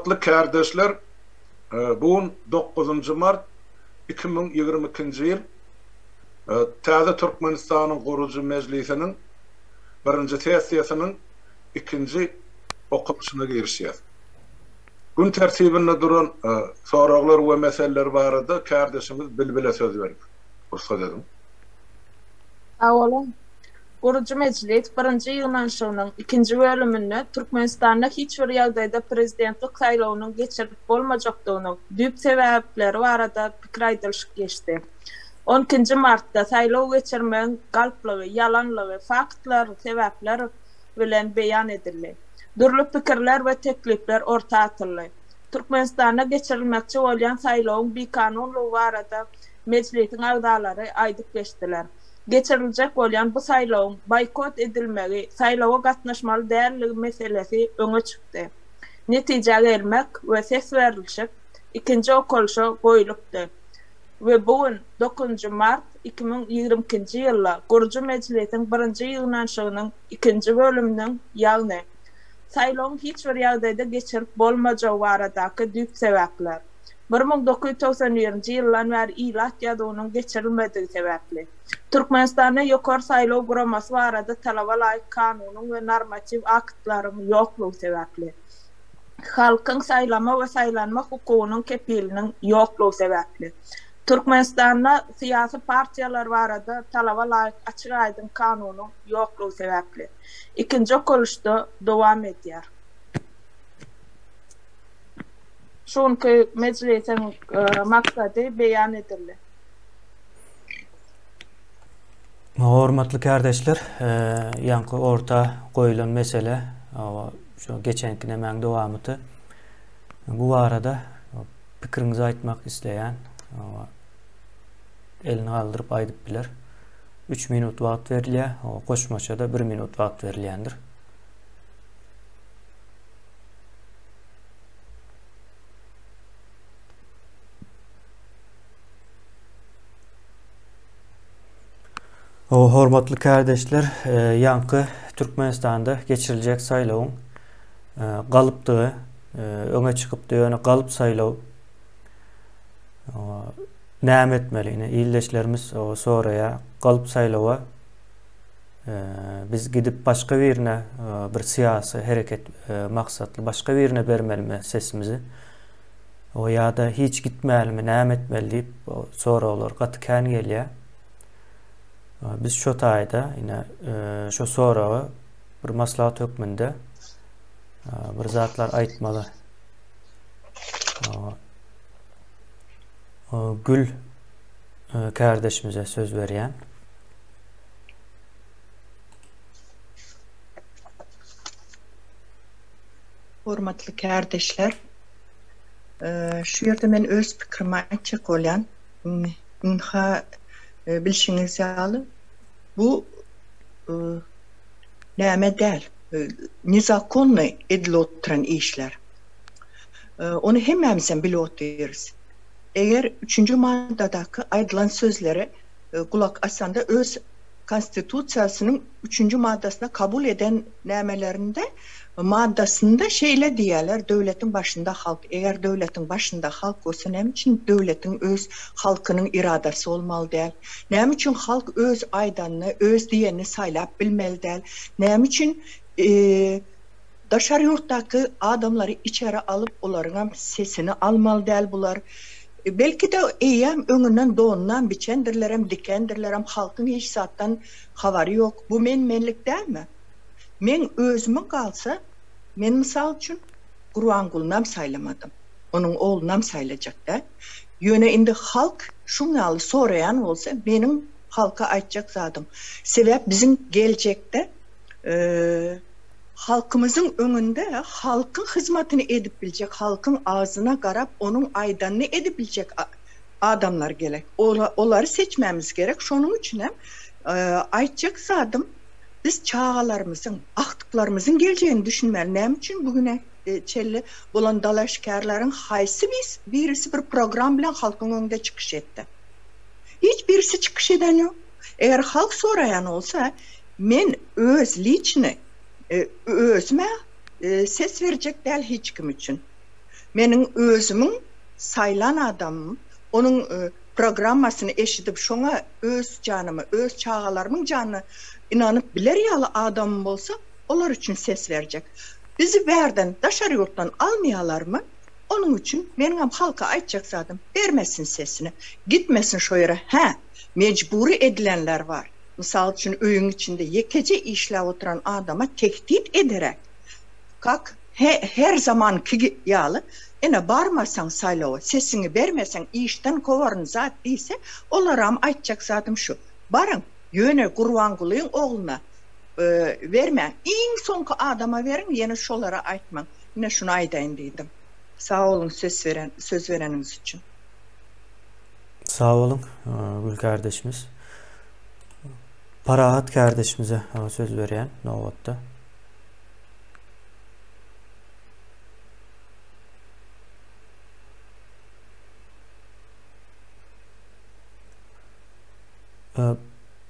Hormatly kärdeşler, bu gün dokuzynjy mart 2022-nji ýyl Täze Türkmenistanyň Gurujy Mejlisiniň birinji sessiýasynyň ikinji okalyşyna girişýäs. Gün tertibinde duran soraglar we meseleler barada kärdeşimiz Bilbile söz berip, rugsat ediň. Sag boluň. Gurujy mejlis birinji ýygnanyşygynyň ikinji bölüminde Türkmenistanda hiç bir ýagdaýda prezidentlik saýlawynyň geçirilip bolmajakdygynyň düýp sebäpleri barada pikir aýdylyşyk geçdi. On ikinji martda saýlaw geçirmegiň galplygy, ýalanlygy faktlar, sebäpler bilen beýan edildi. Dürli pikirler we teklipler orta atyldy. Türkmenistanda geçirilmekçi bolýan saýlawyň bikanunlygy barada mejlisiň agzalary aýdyp geçdiler. Geçiriljek bolýan bu saýlawyň boýkot edilmegi, saýlawa gatnaşmaly dälligi meselesi öňe çykdy. Netijä gelmek we ses berlişik ikinji okalyşa goýlupdy we bu gün, dokuzynjy mart 2022-nji ýylda Gurujy mejlisiň birinji ýygnanyşygynyň ikinji bölüminiň, ýagny, saýlawyň hiç bir ýagdaýda geçirip bolmajagy baradaky düýp sebäpler. 1991-nji ýyldan bäri ilat ýazuwynyň geçirilmedigi sebäpli, Türkmenistanda Ýokary saýlaw guramasy barada talaba laýyk kanunyň we normatiw aktlaryň ýoklugy sebäpli, halkyň saýlama we saýlanma hukugynyň kepiliniň ýoklugy sebäpli, Türkmenistanda syýasy partiýalar barada talaba laýyk açyk-aýdyň kanunyň ýoklugy sebäpli, ikinji okalyşda dowam edýär. Şu günki mejlisiň maksady beýan edildi. Hormatly kärdeşler, ýaňky orta goýulan mesele, şu geçenki nemäň dowamyty. Bu barada pikiriňizi aýtmak isleýän elini galdyryp aýdyp biler. 3 minut wagt berilýär, goşmaça-da 1 minut wagt berilýändir. Hormatly kärdeşler, e, ýaňky Türkmenistanda geçiriljek saýlawyň e, galypdygy e, öňe çykypdy. Ýöne galyp saýlaw näme etmeli? Ine ildeşlerimiz soraýar. Galyp saýlawa Biz gidip başga birine bir syýasy hereket maksatly başga birine bermelimi sesimizi? O ýa-da hiç gitmälimi, näme etmeli diýip soraglar gaty kän gelýär. Biz şo taýda ine şo soraga bir maslahat hökmünde bir zatlar aýtmaly. Gül kärdeşimize söz berýän. Hormatly kärdeşler, şu ýerde men öz pikrimi aýtjak bolýan. Ynha, bilşiňiz ýaly, bu näme däl, nezakonnyý edilip oturan işler. Ony hemmämizem bilip otyrys. Eger üçünji maddadaky aýdylan sözlere gulak asanda öz Konstitusiýasynyň üçünji maddasyna kabul eden nämelerinde maddasynda şeýle diýýärler, döwletiň başynda halk. Eger döwletiň başynda halk bolsa näme üçin döwletiň öz halkynyň iradasy bolmaly däl? Näme üçin halk öz aýdanyny, öz diýenini saýlap bilmeli däl? Näme üçin Daşary ýurtdaky adamlary içeri alyp olaryňam sesini almaly däl bular. Belki-de eýýäm öňünden donunam biçendirlerem dikendirlerem halkyň hiç zatdan habary ýok. Bu men-menlik dälmi? Meň özümiň galsa men mysal üçin Gurbangulynam saýlamadym. Onuň oglunam saýlajak däl. Ýöne indi halk şuň ýaly soraýan bolsa meniň halka aýtjak zadym sebäp biziň geljekde Halkymyzyň öňünde halkyň hyzmatyny edip biljek, halkyň agzyna garap, onuň aýdanyny edip biljek adamlar gerek. Olary seçmämiz gerek. Şonuň üçinem aýtjak zadym, biz çagalarymyzyň, agtyklarymyzyň geljegini düşünmeli. Näme üçin bu güne çenli bolan dalaşgärleriň haýsy birisi bir program bilen halkyň öňünde çykyş etdi? Hiç birisi çykyş eden ýok. Eger halk soraýan bolsa, Men öz liçny özüm-ä ses berjek däl hiç kim üçin. Meniň özümiň saýlan adamym, onuň programmasyny eşidip, şoňa öz janymy, öz çagalarymyň janyna ynanyp biler ýaly adamym bolsa, olar üçin ses berjek. Bizi bärden, daşary ýurtdan almaýarlarmy? Onuň üçin meniňem halka aýtjak zadym, bermesin sesini, gitmesin şo ýere. Hä, mejbury edilenler bar. Mysal üçin, öýüň içinde ýekeje işläp oturan adama tehdit ederek, kak her zamanky ýaly, ine, barmasaň saýlawa, sesiňi bermeseň, işden kowaryn zat diýse, olaram aýtjak zadym şu, baryň, ýöne Gurbangulyň ogluna bermäň, iň soňky adama beriň, ýene şolara aýtmaň. Ine şuny aýdaýyn diýdim. Sag boluň ses beren, söz bereniňiz üçin. Sag boluň Gül kardeşimiz. Parahat kardeşimize söz berýän nobatda.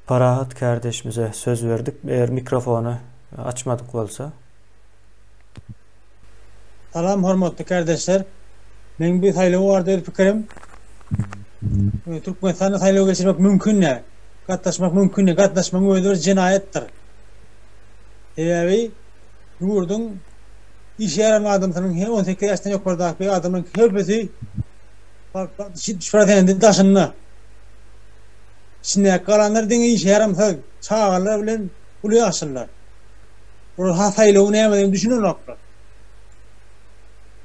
Parahat kardeşimize söz berdik. Eger mikrofony açmadyk bolsa. Salam hormatly kardeşler. Meň bu saýlaw barada öz pikirim. Türkmenistanda saýlaw geçirmek mümkin däl. Gatnaşmak mümkin däl. Gatnaşmagyň özi bir jenaýatdyr. Sebäbi ýurduň işe ýaramly adamsynyň her 18 ýaşdan ýokardaky adamlaryň köpüsi 70 prosenti daşynda. Içindäki galanlar diňe işe ýaramsyz çagalar bilen uly ýaşlylar. Olar ha saýlawyň nämedigine düşünenoklar.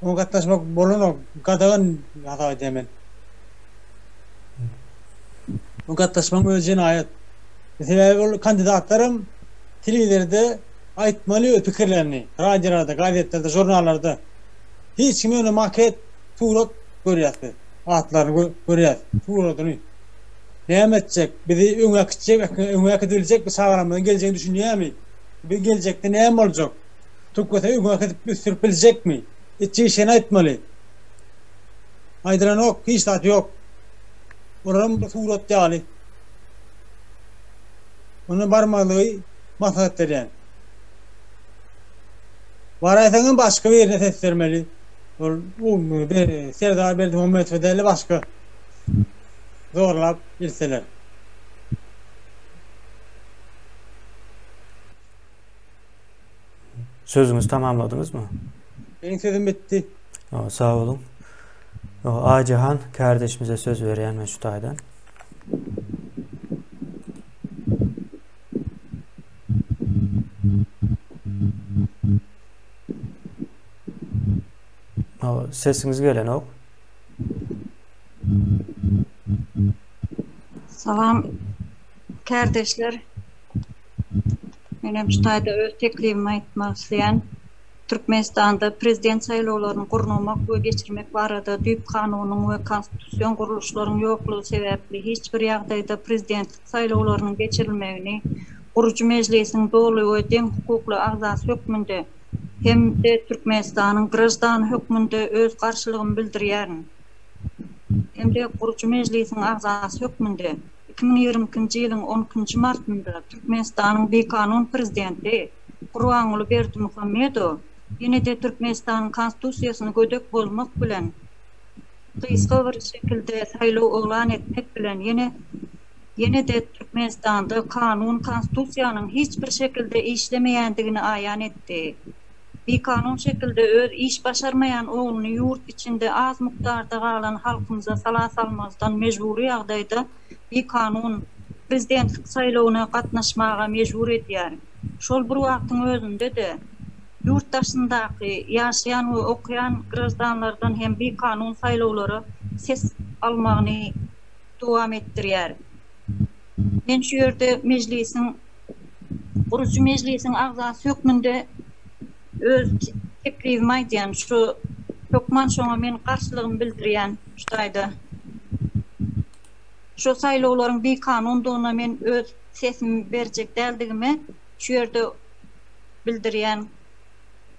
Oňa gatnaşmak bolanok, gadagan hasap edýän men. Oňa gatnaşmagyň özi jenaýat. Sebäbi ol kandidatlaram telewizorda aýtmaly öz pikirlerini, radiolarda, gazetlerde, žurnallarda. Hiç kim ýöne maket, surat görýäs biz. Atlaryny görýäs, suratyny. Näme etjek? Bizi öňe äkitjek, öňe äkidibiljekmi? Çagalarymyzyň geljegini düşünýärmi? Biz geljekde näme boljak? Türkmenistany öňe äkidip ösdürip biljekmi? Etjek işlerini aýtmaly. Aýdylanok, hiç zat ýok. Olaram bir surat ýaly. Onda barmazlygy maslahat berýän. Baraýsaňam başga birine ses bermeli. Ol Serdar Berdimuhamedowa däl-de başga. Zorlap ilseler. Sözüňizi tamamladyňyzmy? Meniň sözüm bitdi. Sag boluň. Aýjahan kärdeşimize söz berýän men şu taýdan. Sesiňiz gelenok. Salam kärdeşler. Menem şu taýda öz teklibimi aýtmak isleýän. Türkmenistanda prezident saýlawlaryny gurnamak we geçirmek barada düýp kanunyň we konstitusion gurluşlaryň ýoklugy sebäpli hiç bir ýagdaýda prezidentlik saýlawlarynyň geçirilmegini gurujy mejlisiň doly we deň hukukly agzasy hökmünde hem-de Türkmenistanyň graždany hökmünde öz garşylygymy bildirýärin. Hem-de gurujy mejlisiň agzasy hökmünde 2022-nji ýylyň on ikinji martynda Türkmenistanyň bikanun prezidenti Gurbanguly Berdimuhamedow ýene-de Türkmenistanyň Konstitusiýasyny gödek bozmak bilen gysga bir şekilde saýlaw yglan etmek bilen ýene ýene-de Türkmenistanda kanun Konstitusiýanyň hiç bir şekilde işlemeýändigini aýan etdi. Bikanun şekilde öz iş başarmaýan ogluny ýurt içinde az mukdarda galan halkymyza sala salmazdan mejbury ýagdaýda bikanun prezidentlik saýlawyna gatnaşmaga mejbur edýär. Şol bir wagtyň özünde-de ýurt daşyndaky ýaşaýan we okaýan graždanlardan hem bikanun saýlawlara ses almagyny dowam etdirýär. Men şu ýerde Mejlisiň Gurujy mejlisiň agzasy hökmünde öz teklibimi aýdýan. Şu hökman şoňa men garşylygymy bildirýän şu taýda. Şu saýlawlaryň bikanundygyna men öz sesimi berjek däldigime şu ýerde bildirýän.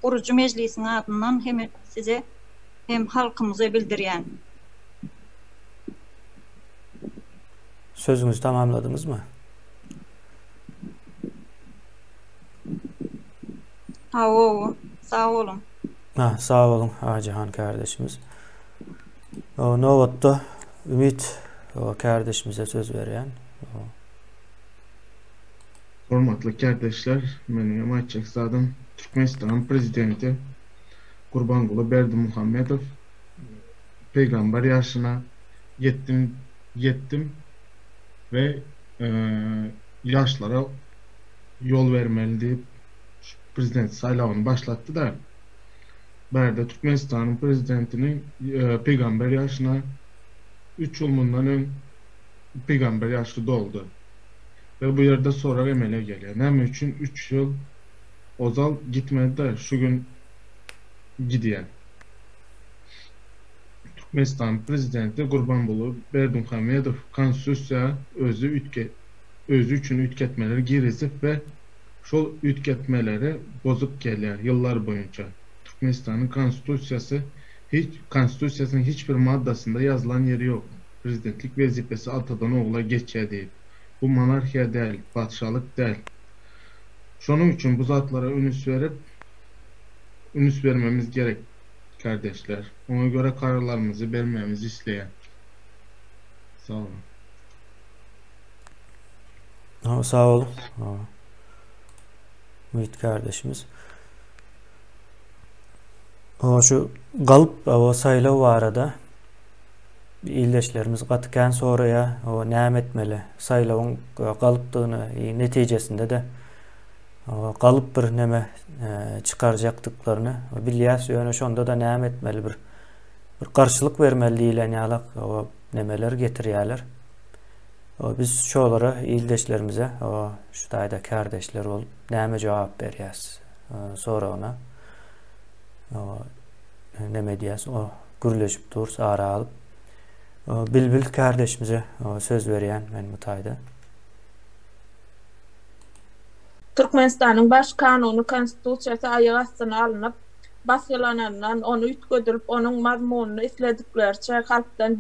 Gurujy mejlisiň adyndan hem size hem halkymyza bildirýän. Sözüňizi tamamladyňyzmy? Hawa, sag boluň. Ha, sag boluň Aýjahan kärdeşimiz. Nobatda Ümit kärdeşimize söz berýän. Hormatly kärdeşler, meniň hem aýtjak zadym, Türkmenistanyň Prezidenti Gurbanguly Berdimuhamedow pygamber ýaşyna ýetdim ýetdim we ýaşlara ýol bermeli diýip şu prezident saýlawyny başlatdy-da. Bärde Türkmenistanyň prezidentini pygamber ýaşyna üç ýyl mundan öň pygamber ýaşy doldy. We bu ýerde sorag emele gelýär. Näme üçin üç ýyl ozal gitmedi-de şu gün gidýär? Türkmenistanyň prezidenti Gurbanguly Berdimuhamedow Konstitusiýa özi özi üçin üýtgetmeler girizip we şol üýtgetmeleri bozup gelýär ýyllar boýunça. Türkmenistanyň Konstitusiýasy hiç Konstitusiýasynyň hiç bir maddasynda ýazylan ýeri ýok, prezidentlik wezipesi atadan ogla geçýär diýip. Bu monarhiýa däl, patyşalyk däl. Şonuň üçin bu zatlara ünüs berip, ünüs bermemiz gerek. Kardeşler. Oňa göre kararlarymyzy bermegimizi isleýän. Sag boluň. Sag boluň. Müit kardeşimiz. O şu galyp o saýlaw barada ildeşlerimiz gaty kän soraýar. O näme etmeli? Saýlawyň galypdygyny netijesinde-de galyp bir neme çykarjakdyklaryny bilýäs, ýöne şonda-da näme etmeli bir bir garşylyk bermeli diýlen ýalak nemeler getirýärler. Biz şolara ildeşlerimize şu taýda kärdeşler bolup näme jogap berýäs soragyna neme diýýäs o gürleşip durus ara alyp. Bilbil kärdeşimize söz berýän men bu taýda. Türkmenistanyň Baş Kanuny Konstitusiýasy aýak astyna alnyp, basgylanandan, ony üýtgedilip, onuň mazmunyny isledikleriçe halkdan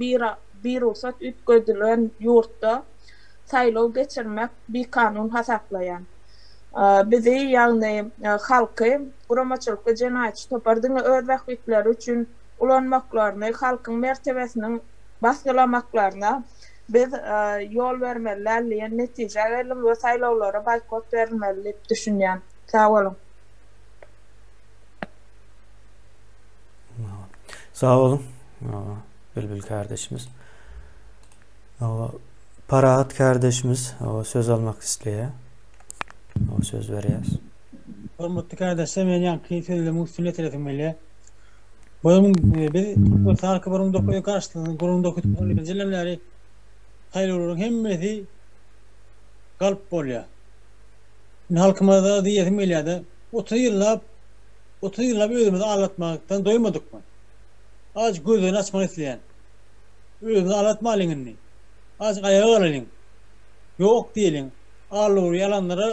birugsat üýtgedilen ýurtda saýlaw geçirmek bikanun hasaplaýan. Bizi, ýagny halky guramaçylykly jenaýatçy topar diňe öz bähbitleri üçin ulanmaklaryny, halkyň mertebesiniň basgylamaklaryna biz ýol bermeli däl diýen netijä geldim we saýlawlara boýkot berilmeli diýip düşünýän. Sag boluň. Sag boluň Bilbil kardeşimiz. Parahat kardeşimiz söz almak isleýär. Söz berýäs. Hormatly kardeşler men ýaňky sözlemiň üstüni ýetiresim gelýär. Bu biz Türkmenistan halky 1900 garaşsyzlygynyň 1991-nji ýyldan bäri saýlawlaryň hemmesi galp bolýar. Indi halkymyza diýesim gelýär-de, 30 ýyllap, 30 ýyllap özümizi aldatmakdan doýmadykmy? Azajyk gözlerini açmak isleýän. Özümizi aldatmalyň indi. Azajyk aýaga galalyň. Ýok diýeliň. Alawly ýalanlara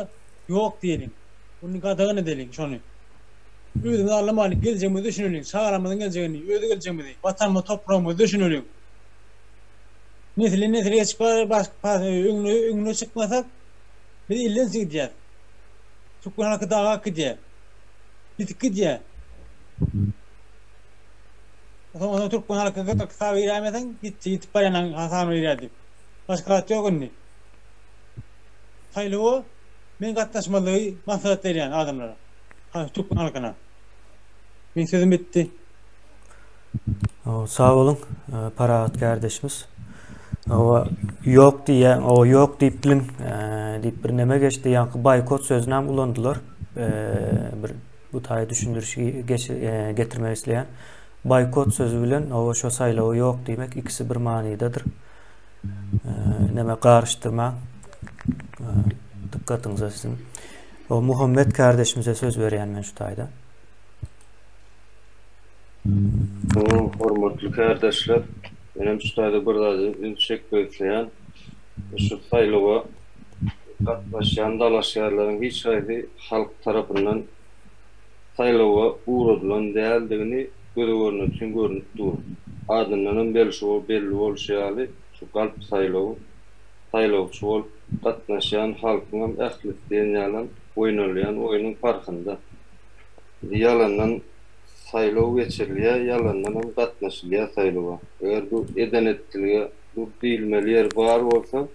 ýok diýeliň. Indi gadagan edeliň şony. Özümizi aldamalyň, geljegimizi düşüneliň, çagalarymyzyň geljegini, öz geljegimizi, Watanymyzy, topragymyzy düşüneliň. Nesilden nesile geçip öňüne öňüne çykmasak biz elden gidýäs. Türkmen halky dagap gidýär. Ýitip gidýär. Soň türkmen halky hasaba giräýmeseň gitdi ýitip barýan hasabyna girýär diýip. Başga zat ýok indi. Saýlawa men gatnaşmazlygy maslahat berýän adamlara. Türkmen halkyna. Meň sözüm bitdi. Sag boluň Parahat kardeşimiz. Owa ýok diýýän, owa ýok diýip biliň diýip bir neme geçdi. Ýaňky boýkot sözüni hem ulandylar. Bir bu taýy düşündiriş getirmek isleýän. Boýkot sözi bilen owa şo saýlawa ýok diýmek ikisi bir manydadyr. Neme garyşdyrmaň. Dykgatyňyza siziň. O Muhammet kardeşimize söz berýän men şu taýda. Hormatly kärdeşler, menem şu taýda bir zada üns çekmek isleýän. Şu saýlawa gatnaşýan dalaşgärleriň hiç haýsy halk tarapyndan saýlawa ugradylan däldigini göze görnetin görnüp dur. Adyndanam belli bolşy ýaly, şu galp saýlaw saýlawçy bolup gatnaşýan halkyňam ählisi diýen ýalam oýnalýan oýnuň parhynda. Ýalandan. Saýlaw geçirilýär, ýalandan hem gatnaşylýar saýlawa. Eger bu eden-etdilige dur diýilmeli ýeri bar bolsa,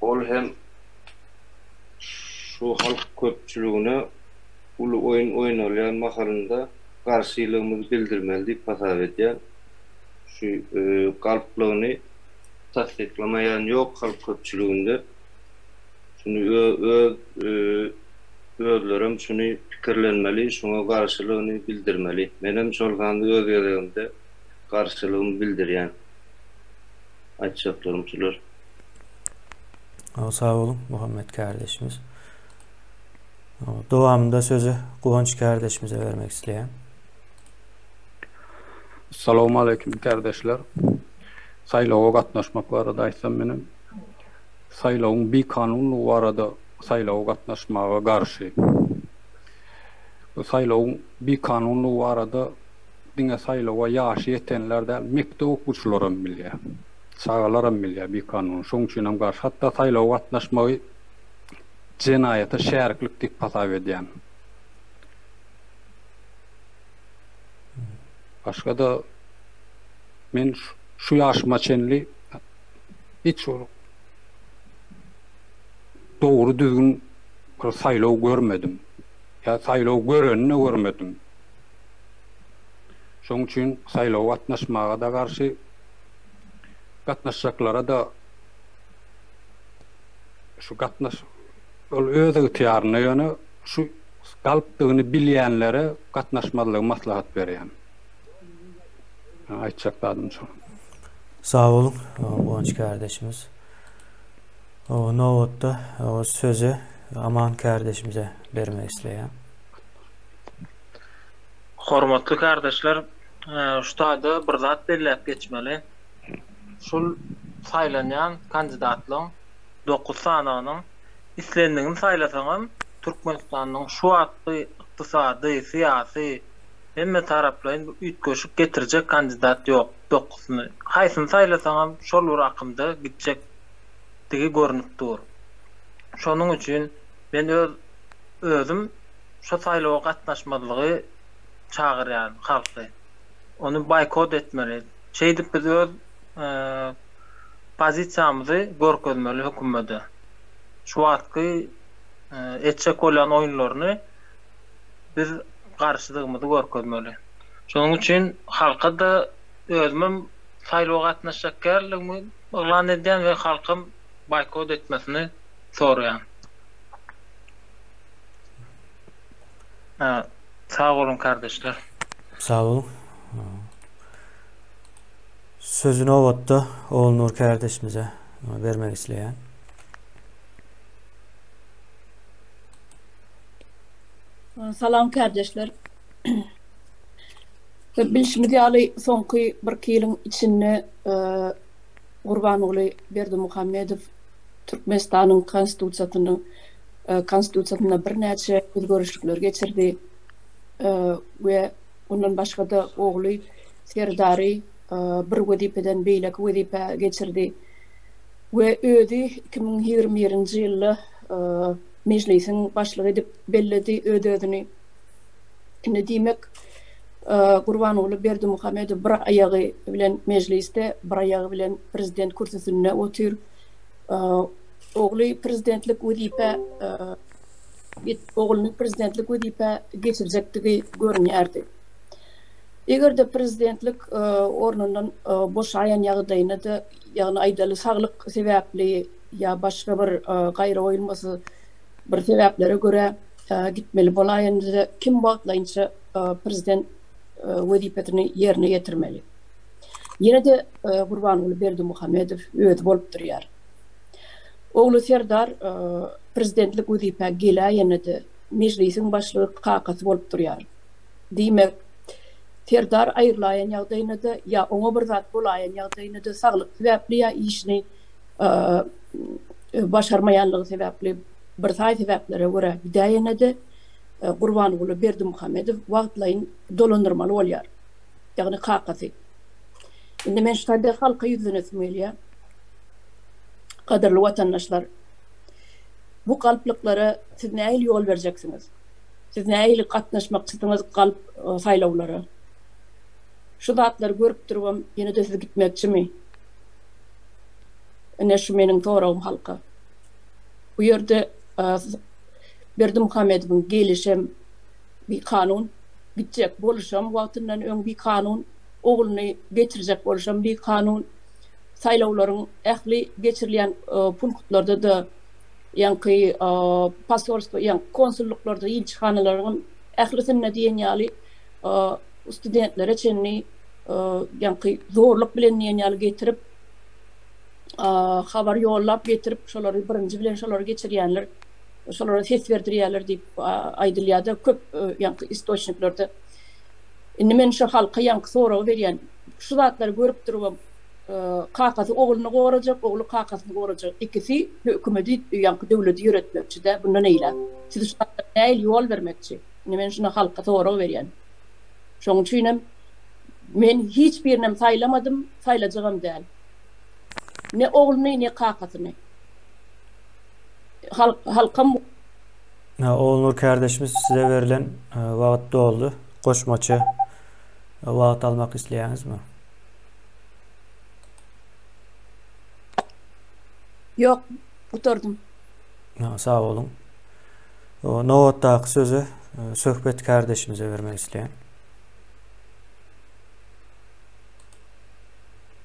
ol hem şu halk köpçüligine uly oýun oýnalýan mahalynda garşylygymyzy bildirmeli diýip hasap edýän. Şu galplygyny tassyklamaýan ýok halk köpçüliginde. Şuny öz özlerem şuny pikirlenmeli, şuňa garşylygyny bildirmeli. Menem şol sanda öz gezegimde garşylygymy bildirýän. Aýtjaklarym şular. Sag boluň Muhammet kärdeşimiz. Dowamynda sözi Guwanç kärdeşimize bermek isleýän. Salowmaleýkim kärdeşler. Saýlawa gatnaşmak barada aýtsam menem saýlawyň bikanunlygy barada saýlawa gatnaşmaga garşy. Bu saýlawyň bikanunlygy barada diňe saýlawa ýaşy ýetenler däl, mekdep okuwçylaram bilýär. Çagalaram bilýär bikanun. Şoň üçinem garşy. Hatda saýlawa gatnaşmagy jenaýata şäriklik diýip hasap edýän. Başga-da men şu ýaşyma çenli hiç bir dogry düzgün bir saýlaw görmedim. Ýa saýlaw görenini-de görmedim. Şoň üçin saýlawa gatnaşmaga-da garşy, gatnaşjaklara-da şu gatnaş ol öz ygtyýarynda ýöne şu galpdygyny bilýänlere gatnaşmazlygy maslahat berýän. Aýtjak zadym şo. Sag boluň Guwanç kärdeşimiz. Nobatda sözi Aman kärdeşimize bermek isleýän. Hormatly kärdeşler, şu taýda bir zat belläp geçmeli. Şul saýlanýan kandidatlaň dokuz sanynyň islendigini saýlasaňam Türkmenistanyň şu wagtky ykdysady, syýasy, hemme taraplaýyn bir üýtgeşik getirjek kandidat ýok dokuzyny. Haýsyny saýlasaňam şol bir akymda gitjekdigi görnüp dur. Şonuň üçin men öz özüm şo saýlawa gatnaşmazlygy çagyrýaryn halky. Ony boýkot etmeli. Şeýdip biz öz pozisiýamyzy görkezmeli hökümede. Şu wagtky etjek bolýan oýunlaryny biz garşydygymyzy görkezmeli. Şonuň üçin halka-da özümem saýlawa gatnaşjak däldigimi yglan edýän we halkam boýkot etmesini soraýan. Sag boluň kardeşler. Sag boluň. Sözi nobatda Ogulnur kardeşimize bermek isleýän. Salam kardeşler. Bilşimiz ýaly soňky birki ýylyň içinde Gurbanguly Berdimuhamedow Türkmenistanyň Konstitusiýasynyň Konstitusiýasynda birnäçe özgerişlikler geçirdi we ondan başga-da ogly Serdary bir wezipeden beýleki wezipä geçirdi we özi 2021-nji ýylda Mejlisiň başlygy edip belledi öz-özüni. Indi diýmek, Gurbanguly Berdimuhamedow bir aýagy bilen Mejlisde, bir aýagy bilen prezident kürsüsinde otyr. Ogly prezidentlik wezipä ogluny prezidentlik wezipä geçirjekdigi görünýärdi. Eger-de prezidentlik ornundan boşaýan ýagdaýynda-da, ýagny aýdaly saglyk sebäpli ýa başga bir gaýragoýulmasyz bir sebäplere görä gitmeli bolaýanda-da kim wagtlaýynça prezident wezipesini ýerine ýetirmeli? Ýene-de Gurbanguly Berdimuhamedow özi bolup durýar. Ogly Serdar prezidentlik wezipä geläýende-de Mejlisiň başlygy kakasy bolup durýar. Diýmek, Serdar aýrylaýan ýagdaýynda-da ýa oňa bir zat bolaýan ýagdaýynda-da saglyk sebäpli ýa işini başarmaýanlygy sebäpli bir saý sebäplere görä gidäýende-de Gurbanguly Berdimuhamedow wagtlaýyn dolandyrmaly bolýar. Ýagny kakasy. Indi men şu taýda halka ýüzlenesim gelýär. Gadyrly watandaşlar! Bu galplyklara siz nähili ýol berjeksiňiz? Siz nähili gatnaşmakçysyňyz galp saýlawlara? Şu zatlary görüp durubam ýene-de siz gitmekçimi? Ine şu meniň soragym halka. Bu ýerde Berdimuhamedowyň gelişem bikanun, gitjek boluşam wagtyndan öň bikanun, ogluny getirjek boluşam bikanun, saýlawlaryň ähli geçirilýän punktlarda-da ýaňky posolstwo, ýaňky konsullyklarda, ilçihanalaryň ählisinde diýen ýaly studentlere çenli ýaňky zorluk bilen diýen ýaly getirip, habar ýollap getirip, şolary birinji bilen şolary geçirýänler, şolara ses berdirýärler diýip aýdylýar-da köp ýaňky istoçniklerde. Indi men şu halka ýaňky soragy berýän. Şu zatlary görüp durubam kakasy ogluny gorajak, ogly kakasyny gorajak. Ikisi hökümeti, ýaňky döwleti ýöretmekçi-dä bundan eýläk. Siz şu zatlara nähili ýol bermekçi? Indi men şuna halka sorag berýän. Şonuň üçinem men hiç birinem saýlamadym, saýlajagam däl. Ne ogluny, ne kakasyny. Halk, halkam. Ogulnur kärdeşimiz size berlen wagt doldy. Goşmaça wagt almak isleýäňizmi? Ýok, gutardym. Sag boluň. Nobatdaky sözi Söhbet kärdeşimize bermek isleýän.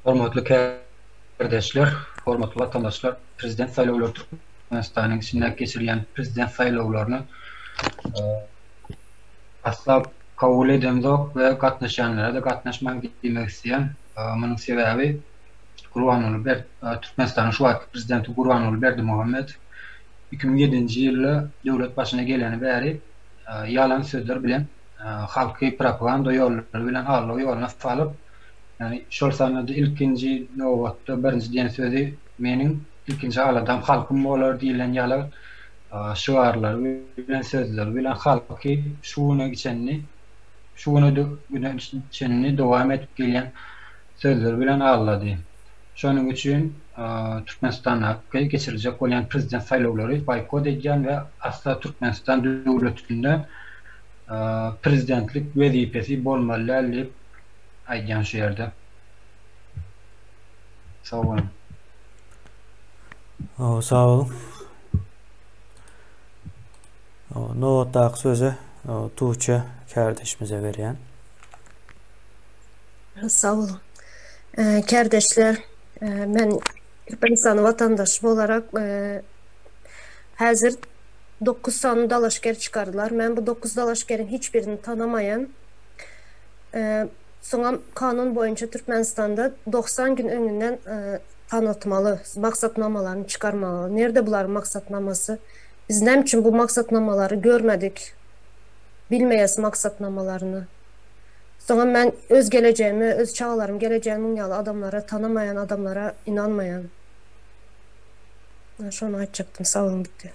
Hormatly kärdeşler, hormatly watandaşlar, prezident saýlawlary Türkmenistanyň içinde geçirilýän prezident saýlawlaryny asla kabul edemzok we gatnaşýanlara-da gatnaşmaň diýmek isleýän. Munuň sebäbi Gurbanguly Ber Türkmenistanyň şu wagtky prezidenti Gurbanguly Berdimuhamedow 2007-nji ýylda döwlet başyna geleni bäri ýalan sözler bilen halky propaganda ýollary bilen aldaw ýoluna salyp, ýagny şol sanda-da ilkinji nobatda birinji diýen sözi meniň ilkinji aladam halkym bolar diýlen ýaly şygarlary bilen sözleri bilen halky şu güne çenli şu güne çenli dowam edip gelýän sözleri bilen aldady. Şonuň üçin Türkmenistandaky geçiriljek bolýan prezident saýlawlary boýkot edýän we asla Türkmenistan döwletinde prezidentlik wezipesi bolmaly däl diýip aýdýan şu ýerde. Sag boluň. Sag boluň. Nobatdaky sözi Tuğçe kärdeşimize berýän. Sag boluň. Kärdeşler, men Türkmenistanyň watandaşy bolarak häzir 9 sany dalaşgär çykardylar. Men bu 9 dalaşgäriň hiç birini tanamaýan. Soňam kanun boýunça Türkmenistanda 90 gün öňünden tanatmaly, maksatnamalaryny çykarmaly. Nirde bularyň maksatnamasy? Biz näme üçin bu maksatnamalary görmedik? Bilmeýäs maksatnamalaryny. Soňam men öz gelejegime, öz çagalarym gelejegini muň ýaly adamlara, tanamaýan adamlara ynanmaýan. Şony aýtjakdym. Sag boluň bitdi.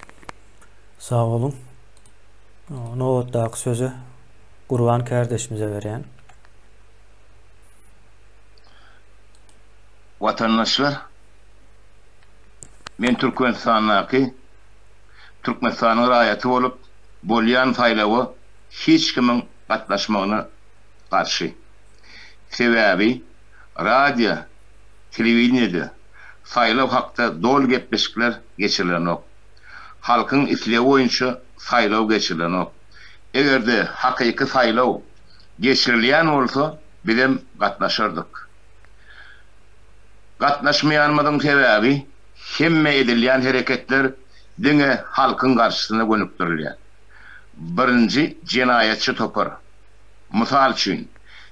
Sag boluň. Nobatdaky sözi Gurban kärdeşimize berýän. Watandaşlar, men Türkmenistandaky Türkmenistanyň raýaty bolup, bolýan saýlawa hiç kimiň gatnaşmagyna garşy. Sebäbi radio, telewideniýede saýlaw hakda doly gepleşikler geçirilenok. Halkyň islegi boýunça saýlaw geçirilenok. Eger-de hakyky saýlaw geçirilýän bolsa bizem gatnaşardyk. Gatnaşmaýanymyzyň sebäbi hemme edilýän hereketler diňe halkyň garşysyna gönükdirilýär. Birinji jenaýatçy topar. Mysal üçin,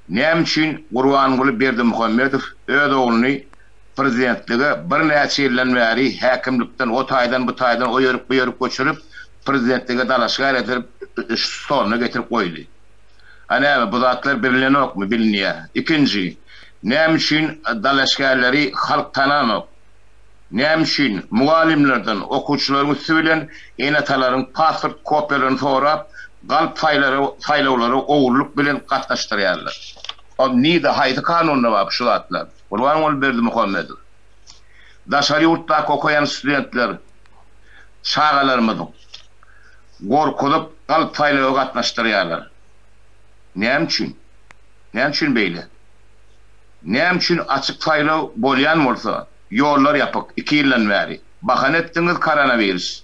näme üçin Gurbanguly Berdimuhamedow öz ogluny prezidentlige birnäçe ýyldan bäri häkimlikden o taýdan bu taýdan o ýerik bu ýerik göçürip prezidentlige dalaşgär edip stoluna getirip goýdy. A näme bu zatlar bilinenokmy? Bilinýär. Ikinji, näme üçin dalaşgärleri halk tananok? Näme üçin mugallymlardan okuwçylaryň üsti bilen ene-atalaryň pasport kopiýalaryny sorap, galp saýlawlara ogurlyk bilen gatnaşdyrýarlar? O nirde, haýsy kanunda bar şu zatlar? Gurbanguly Berdimuhamedow. Daşary ýurtdaky okaýan studentler, çagalarymyz gorkuzyp. Galp saýlawa gatnaşdyrýarlar. Näme üçin? Näme üçin beýle? Näme üçin açyk saýlaw bolýan bolsa, ýollar ýapyk iki ýyldan bäri. Bahana etdiňiz koronawirus.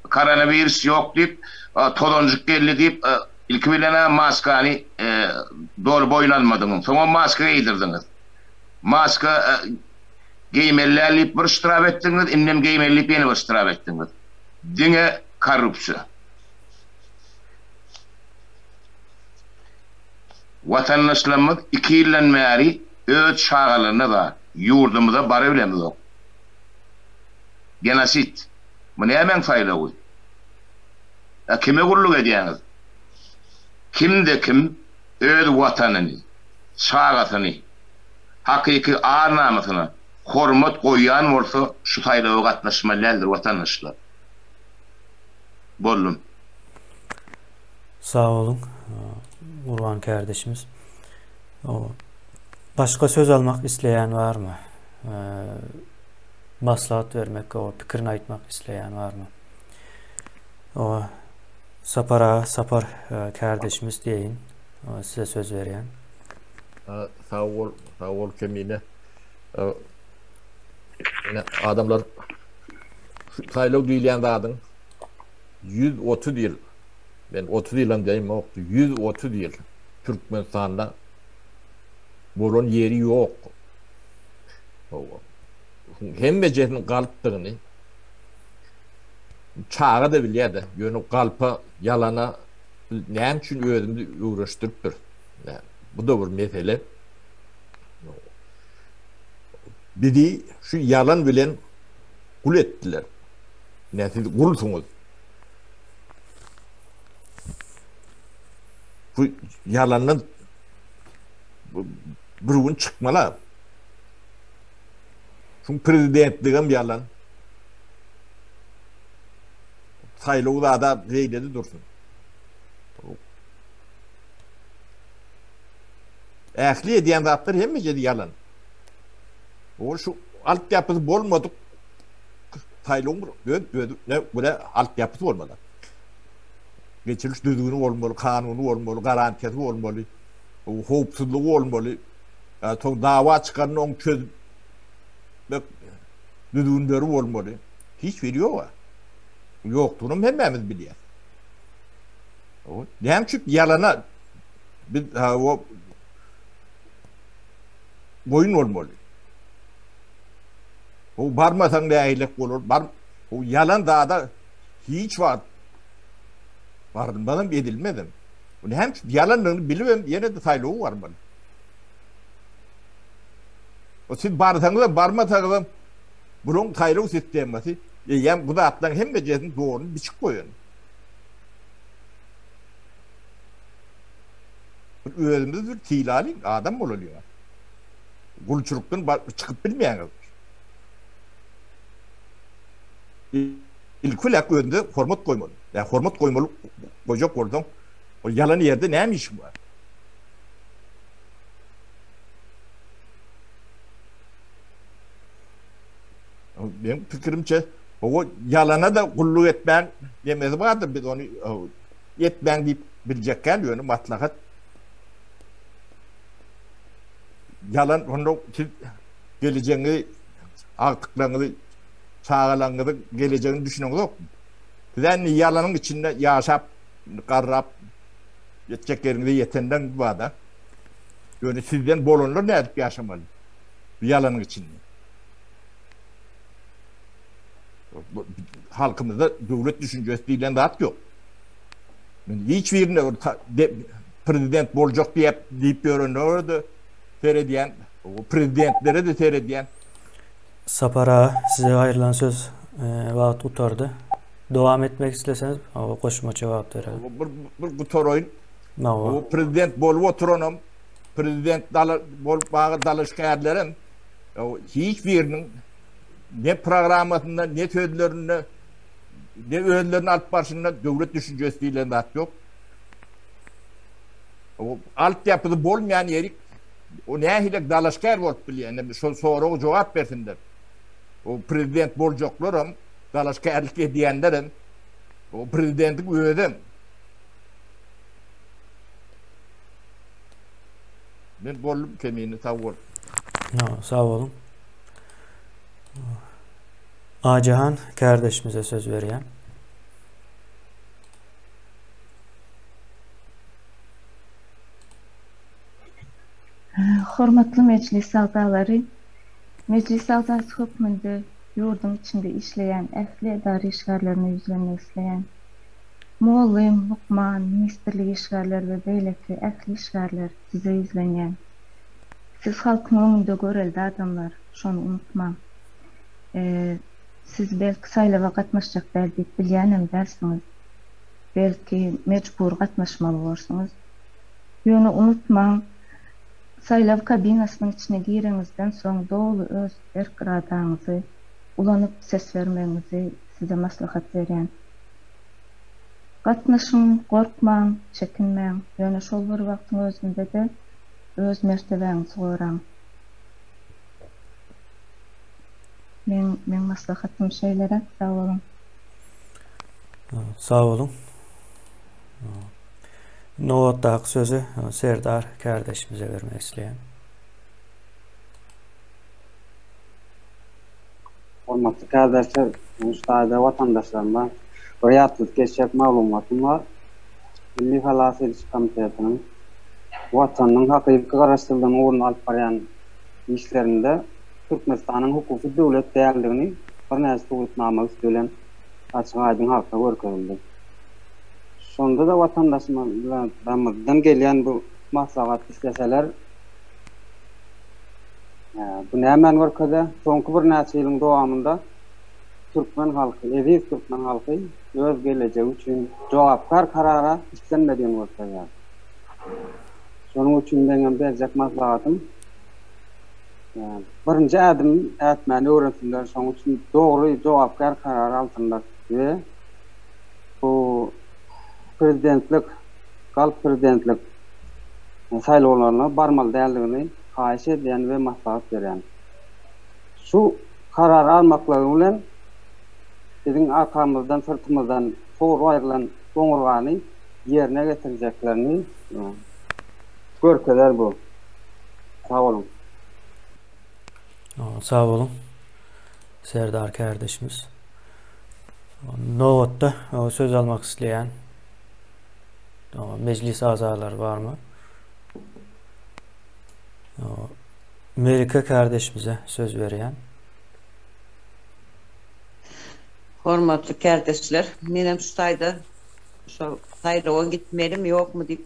Koronawirus ýok diýip, tozanjyk geldi diýip, ilki bilen-ä maskany doly boýun almadyňyz. Soňam maska geýdirdiňiz. Maska geýmeli däl diýip bir ştraf etdiňiz, indem geýmeli diýip ýene bir ştraf etdiňiz. Diňe korrupsiýa. Watandaşlarymyz iki ýyldan bäri öz çagalaryna zar, ýurdumyza barabilemizok. Genosid. Bu nämäň saýlawy? A kime gulluk edýäňiz? Kimde kim öz watanyny, çagasyny, hakyky ar-namysyna hormat goýýan bolsa şu saýlawa gatnaşmaly däldir watandaşlar. Boldum. Sag boluň Gurban kardeşimiz. Başga söz almak isleýän barmy? Maslahat bermek, o pikirini aýtmak isleýän barmy? O Sapar aga, Sapar kardeşimiz diýeýin. Size söz berýän. Sag bol, sag bol Kemine. Ine adamlar saýlaw diýilýän zadyň 130 ýyl men 30 ýylam diýemok, 130 ýyl Türkmenistanda bolan ýeri ýok. Hemmejesiniň galypdygyny çaga-da bilýär-de, ýöne galpa, ýalana biz näme üçin özümizi öwrenişdiripdiris? Bu-da bir mesele. Bizi şu ýalan bilen gul etdiler. Ine siz gulsuňyz. Bu ýalandan bir gün çykmaly. Şuň prezidentligem ýalan. Saýlaw zada beýlede dursun. Ähli edýän zatlar hemmejesi ýalan. Ol şu altyapysy bolmadyk saýlawyň bir öz özüne görä altyapysy bolmaly. Geçiriliş düzgüni bolmaly, kanuny bolmaly, garantiýasy bolmaly, howpsuzlygy bolmaly. Soň dawa çykanda oň çözmek düzgünleri bolmaly. Hiç biri ýok. Ýokdugyny hemmämiz bilýäris. Näme üçin ýalana biz o boýun bolmaly. O barmasaň nähilek bolar? Bar o ýalan zada hiç wagt barylmazam, edilmezem. Bu näme üçin ýalandygyny bilibem ýene-de saýlawa barmaly. O siz barsaňyzam, barmasaňyzam bulaň saýlaw sistemasy eýýäm bu zatlaryň hemmejesini dogry biçip goýan. Bir özümizi bir sylalyň, adam bolalyň. Gulçulykdan çykyp bilmeýäňiz. Ilki bilen özümize hormat goýmaly. Ýa hormat goýmaly, goýjak bolsaň, ol ýalan ýerde näme işiň bar? Meň pikirimçe, o ýalana-da gulluk etmän nemesi bardyr, biz ony etmäň diýip biljek däl, ýöne maslahat ýalan onda siz gelejegiňizi, agtyklaryňyzy, çagalaryňyzyň gelejegini düşüneňizokmy? Siz indi ýalanyň içinde ýaşap, garrap ýetjek ýeriňize ýetenden bada. Ýöne sizden bolanlar nädip ýaşamaly? Bu ýalanyň içinde. Halkymyzda döwlet düşünjesi diýlen zat ýok. Men hiç birine bir prezident boljak diýip diýip ýörenlere-de seredýän, prezidentlere-de seredýän. Sapar aga, size aýrylan söz wagt gutardy. Dowam etmek isleseňiz, goşmaça wagt berelim. Bir bir gutaraýyn. Bu prezident bolup oturanam, prezident dala bolup baga dalaşgärlerem hiç biriniň ne programmasynda, ne sözlerinde, ne özlerini alyp barşynda döwlet düşünjesi diýlen zat ýok. O altyapysy bolmaýan ýeri o nähili dalaşgär bolup bilýär? Indi şol soraga jogap bersinler. O prezident boljaklaram, dalaşgärlik edýänlerem. O prezidentiň özem. Men boldum kemini sag bol. Sag boluň. Ajahan kärdeşimize söz berýän. Hormatly Mejlis agzalary! Mejlis agzasy hökmünde ýurduň içinde işleýän ähli edara işgärlerine ýüzlenmek isleýän. Mugallym, lukman, ministrlik işgärleri we beýleki ähli işgärler size ýüzlenýän. Siz halkyň öňünde görelde adamlar, şony unutmaň. Siz belki saýlawa gatnaşjak däl diýip bilýänem dälsiňiz. Belki mejbury gatnaşmaly borsuňyz. Ýöne unutmaň, saýlaw kabinasynyň içine gireňizden soň doly öz erk-yradaňyzy ulanyp ses bermegiňizi size maslahat berýän. Gatnaşyň, gorkmaň, çekinmäň, ýöne şol bir wagtyň özünde-de öz mertebäňizi goraň. Meň meň maslahatym şeýleräk, sag boluň. Sag boluň. Nobatdaky sözi Serdar kärdeşimize bermek isleýän. Hormatly kärdeşler, şu taýda watandaşlaryma bir ýatladyp geçjek maglumatym bar. Milli halas ediş komitetiniň Watanynyň hakyky garaşsyzlygynyň ugrunda alyp barýan işlerinde Türkmenistanyň hukuky döwlet däldigini birnäçe subutnama üsti bilen açyk-aýdyň halka görkezildi. Şonda-da watandaşlarymyzdan gelýän bu maslahat isleseler, bu nämäni görkezýär? Soňky birnäçe ýylyň dowamynda türkmen halky, eziz türkmen halky öz gelejegi üçin jogapkär karara islenmedigini görkezýär. Şonuň üçin meňem berjek maslahatym, birinji ädim ätmäni öwrensinler, şonuň üçin dogry jogapkär karar alsynlar we bu prezidentlik, galp prezidentlik saýlawlaryna barmaly däldigini haýyş edýän we maslahat berýän. Şu karary almaklygy bilen biziň arkamyzdan, syrtymyzdan sogrup aýrylan oňurgany ýerine getirjeklerini görkezer bu. Sag boluň. Sag boluň Serdar kärdeşimiz. Nobatda söz almak isleýän mejlis agzalary barmy? Melike kärdeşimize söz berýän. Hormatly kärdeşler, menem şu taýda şo saýlawa gitmelimi ýokmy diýip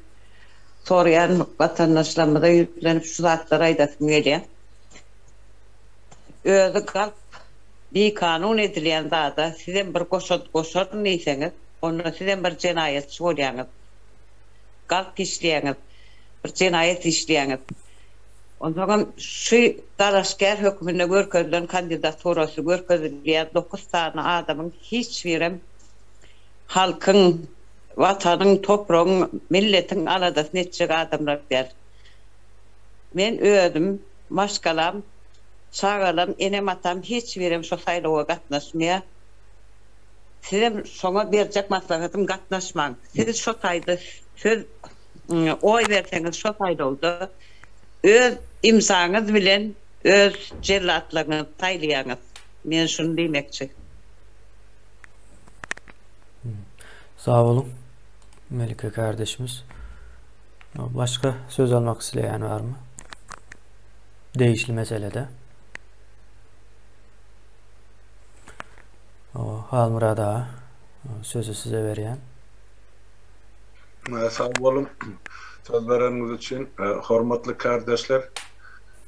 soraýan watandaşlarymyza ýüzlenip şu zatlary aýdasym gelýär. Özi galp, bikanun edilýän zada sizem bir goşant goşaryn diýseňiz, onda sizem bir jenaýatçy bolýaňyz. Galp işleýäňiz, bir jenaýat işleýäňiz. Onsoňam şu dalaşgär hökmünde görkezilen kandidaturasy görkezilýän dokuz sany adamyň hiç birem halkyň, Watanyň, topragyň, milletiň aladasyny etjek adamlar däl. Men özüm, maşgalam, çagalam, enem-atam hiç birem şo saýlawa gatnaşmaýar. Sizem şoňa berjek maslahatym gatnaşmaň. Siz şo taýda söz oý berseňiz şo saýlawda öz imzaňyz bilen öz jellatlaryňyzy saýlaýaňyz. Men şuny diýmekçi. Sag boluň Melike kardeşimiz. Başga söz almak isleýän barmy? Degişli meselede. O Halmurad aga sözü size berýän. Sag boluň söz bereniňiz üçin. Hormatly kardeşler,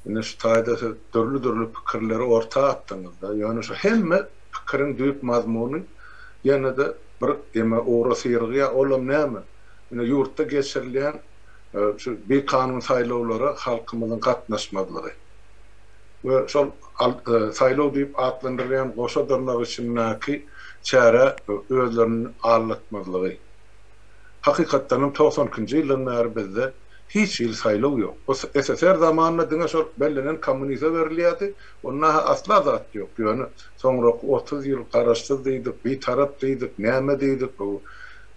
indi şu taýda siz dürli-dürli pikirleri orta atdyňyzda. Ýöne şu hemme Pikiriň düýp mazmuny ýene-de bir eme ugra syrygýar, olam näme? Ine, ýurtda geçirilýän şu bikanun saýlawlara halkymyzyň gatnaşmazlygy we şol saýlaw diýip atlandyrylýan goşa dyrnak içindäki çärä özlerini aldatmazlygy. Hakykatdan hem 92-nji ýyldan bäri bizde. Hiç hili saýlaw ýok. O SSR zamanynda diňe şol bellenen kommunise berilýärdi. Onda-ha asla zat ýok. Ýöne soňraky 30 ýyl garaşsyz diýdik, bitarap diýdik, näme diýdik, bu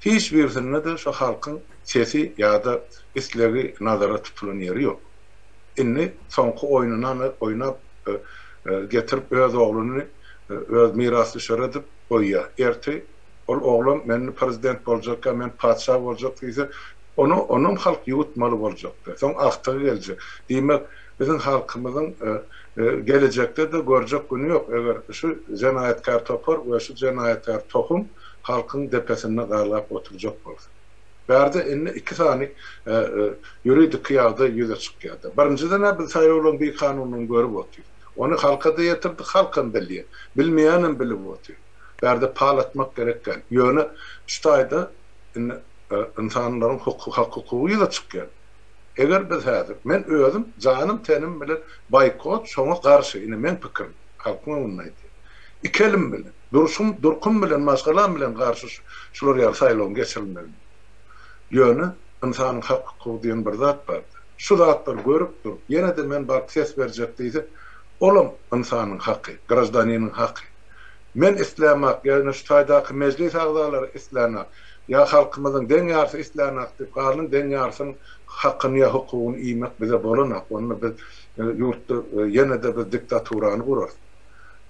hiç birisinde-de şo halkyň sesi ýa-da islegi nazara tutulan ýeri ýok. Indi soňky oýnuny oýnap getirip öz ogluny öz mirasdüşeri edip goýýar. Erti ol oglam men prezident boljak ýa men patyşa boljak diýse, ony onam halk ýuwutmaly boljakdy. Soň agtygy geljek. Diýmek, biziň halkymyzyň gelejekde-de görjek güni ýok, eger şu jenaýatkär topar we şu jenaýatkär tohum halkyň depesinde galgap oturjak bolsa. Bärde indi iki sany ýuridiki ýagdaý ýüze çykýar-da. Birinjiden-ä biz saýlawlaryň bikanunlygyny görüp otyrys. Ony halka-da ýetirdik, halkam bilýär. Bilmeýänem bilip otyr. Bärde pal atmak gerek däl. Ýöne şu taýda indi ynsanlaryň hak-hukugy ýüze çykýar. Eger biz häzir, men özüm janym-tenim bilen boýkot şoňa garşy, ine meň pikirim, halkyň öňünde aýdýan. Iki elim bilen, durşum, durkum bilen, maşgalam bilen garşy şular ýaly saýlawyň geçirilmegine. Ýöne ynsanyň hak-hukugy diýen bir zat bardyr. Şu zatlary görüp durup, ýene-de men baryp ses berjek diýse, olam ynsanyň haky, graždaniniň haky. Men islämak, ýa-da şu taýdaky mejlis agzalary islänak, ýa halkymyzyň deň ýarsy islänak diýip, galyň deň ýarsynyň hakyny ýa hukugyny iýmek bize bolanak. Onda biz ýurtda ýene-de biz diktaturany gurarys.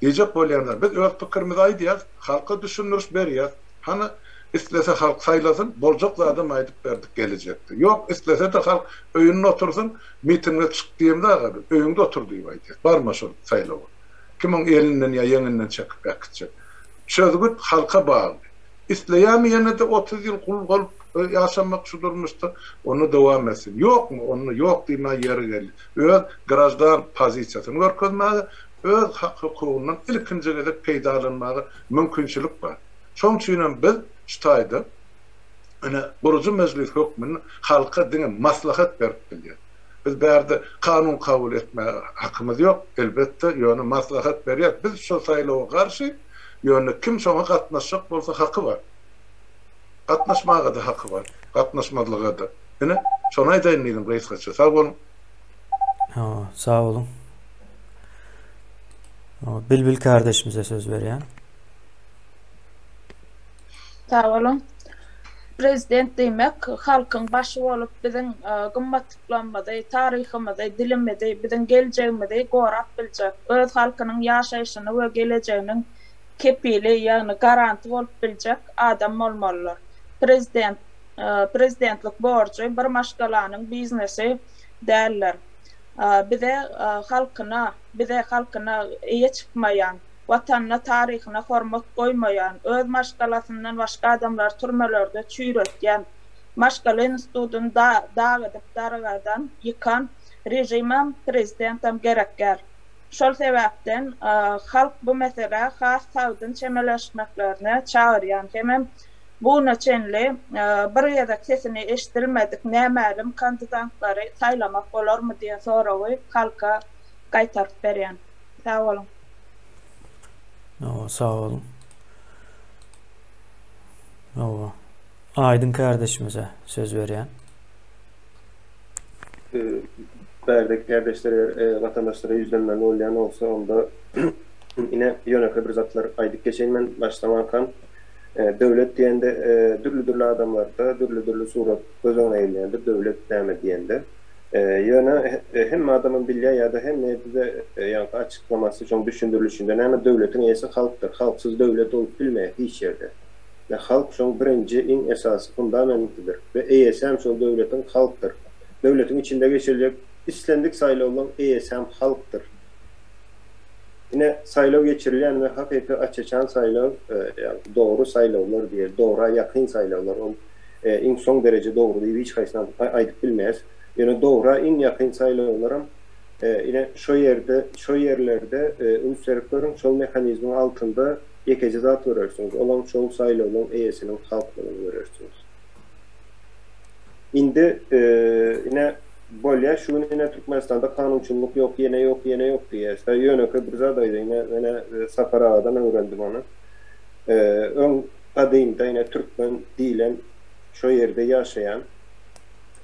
Diýjek bolýan zat, biz öz pikirimizi aýdýas, halka düşündiriş berýäs. Hany, islese halk saýlasyn, boljak zadam aýdyp berdik gelejekde. Ýok, islese-de halk öýünde otursyn, mitinge çyk diýemzag-a biz, öýüňde otur diýip aýdýas. Barma şol saýlawa. Kim oň elinden ýa ýeňinden çekip äkitjek? Çözgüt halka bagly. Isleýärmi ýene-de 30 ýyl gul bolup ýaşamak şu durmuşda, onda dowam etsin. Ýokmy, onda ýok diýmäge ýeri geldi. Öz graždan pozisiýasyny görkezmäge, öz hak-hukugyndan ilkinji gezek peýdalanmaga mümkinçilik bar. Şoň üçinem biz şu taýda ine gurujy mejlis hökmünde halka diňe maslahat berip bilýäris. Biz bärde kanun kabul etmäge hakymyz ýok, elbetde, ýöne maslahat berýäris. Biz şo saýlawa garşy, ýöne kim şoňa gatnaşjak bolsa haky bar. Gatnaşmaga-da haky bar, gatnaşmazlyga-da. Ine, şony aýdaýyn diýdim gysgaça. Sag boluň. Hawa, sag boluň. Bilbil kardeşimize söz berýän. Sag boluň. Prezident diýmek, halkyň başy bolup, biziň gymmatlyklarymyzy, taryhymyzy, dilimizi, biziň geljegimizi gorap biljek, öz halkynyň ýaşaýşyny we gelejeginiň kepili, ýagny garanty bolup biljek adam bolmalydyr. Prezident, prezidentlik borjy bir maşgalanyň biznesi däldir. Bize halkyna, bize halkyna eýe çykmaýan, Watanyna, taryhyna hormat goýmaýan, öz maşgalasyndan başga adamlary türmelerde çüýretýän, maşgala institutyny dag edip dargadan, ýykan režimem, prezidentem gerekgär. Şol sebäpden halk bu meselä has sagdyn çemeleşmeklerine çagyrýan hemem bu güne çenli bir gezek sesini eşidilmedik nämälim kandidantlary saýlamak bolarmy diýen soragy halka gaýtaryp berýän. Sag boluň. Hawa, sag boluň. Hawa. Aýdyň kardeşimize söz berýän. Bärde kärdeşler eger watandaşlara ýüzlenmeli bolýan bolsa onda ine ýönekeý bir zatlar aýdyp geçeýin men başlamankam. Döwlet diýende dürli-dürli adamlarda dürli-dürli surat göz öňüne gelýändir döwlet näme diýende. Ýöne hemme adamam bilýär ýa-da hemme ýerde-de ýaňky açyklamasy şoň düşündirilişinde näme döwletiň eýesi halkdyr. Halksyz döwlet bolup bilmeýär hiç ýerde. We halk şoň birinji iň esasy fundamentidir we eýesem şol döwletiň halkdyr. Döwletiň içinde geçiriljek islendik saýlawlaň eýesem halkdyr. Ine saýlaw geçirilýän we hakyky aç-açan saýlaw ýagny dogry saýlawlar diýeli dogra ýakyn saýlawlar ol iň soň dereje dogry diýip hiç haýsyna aýdyp bilmeris. Ýöne dogra iň ýakyn saýlawlaram ine şo ýerde şo ýerlerde üns berip görüň şol mehanizmiň altynda ýekeje zat görersiňiz olam şol saýlawlaň eýesiniň halklygyny görersiňiz. Indi ine bolýa şu gün ine Türkmenistanda kanunçylyk ýok ýene ýok ýene ýok diýýäs. Ýönekeý bir zat aýdaýyn menä Sapar agadan öwrendim ony. Öň gadymda ine türkmen diýlen şo ýerde ýaşaýan.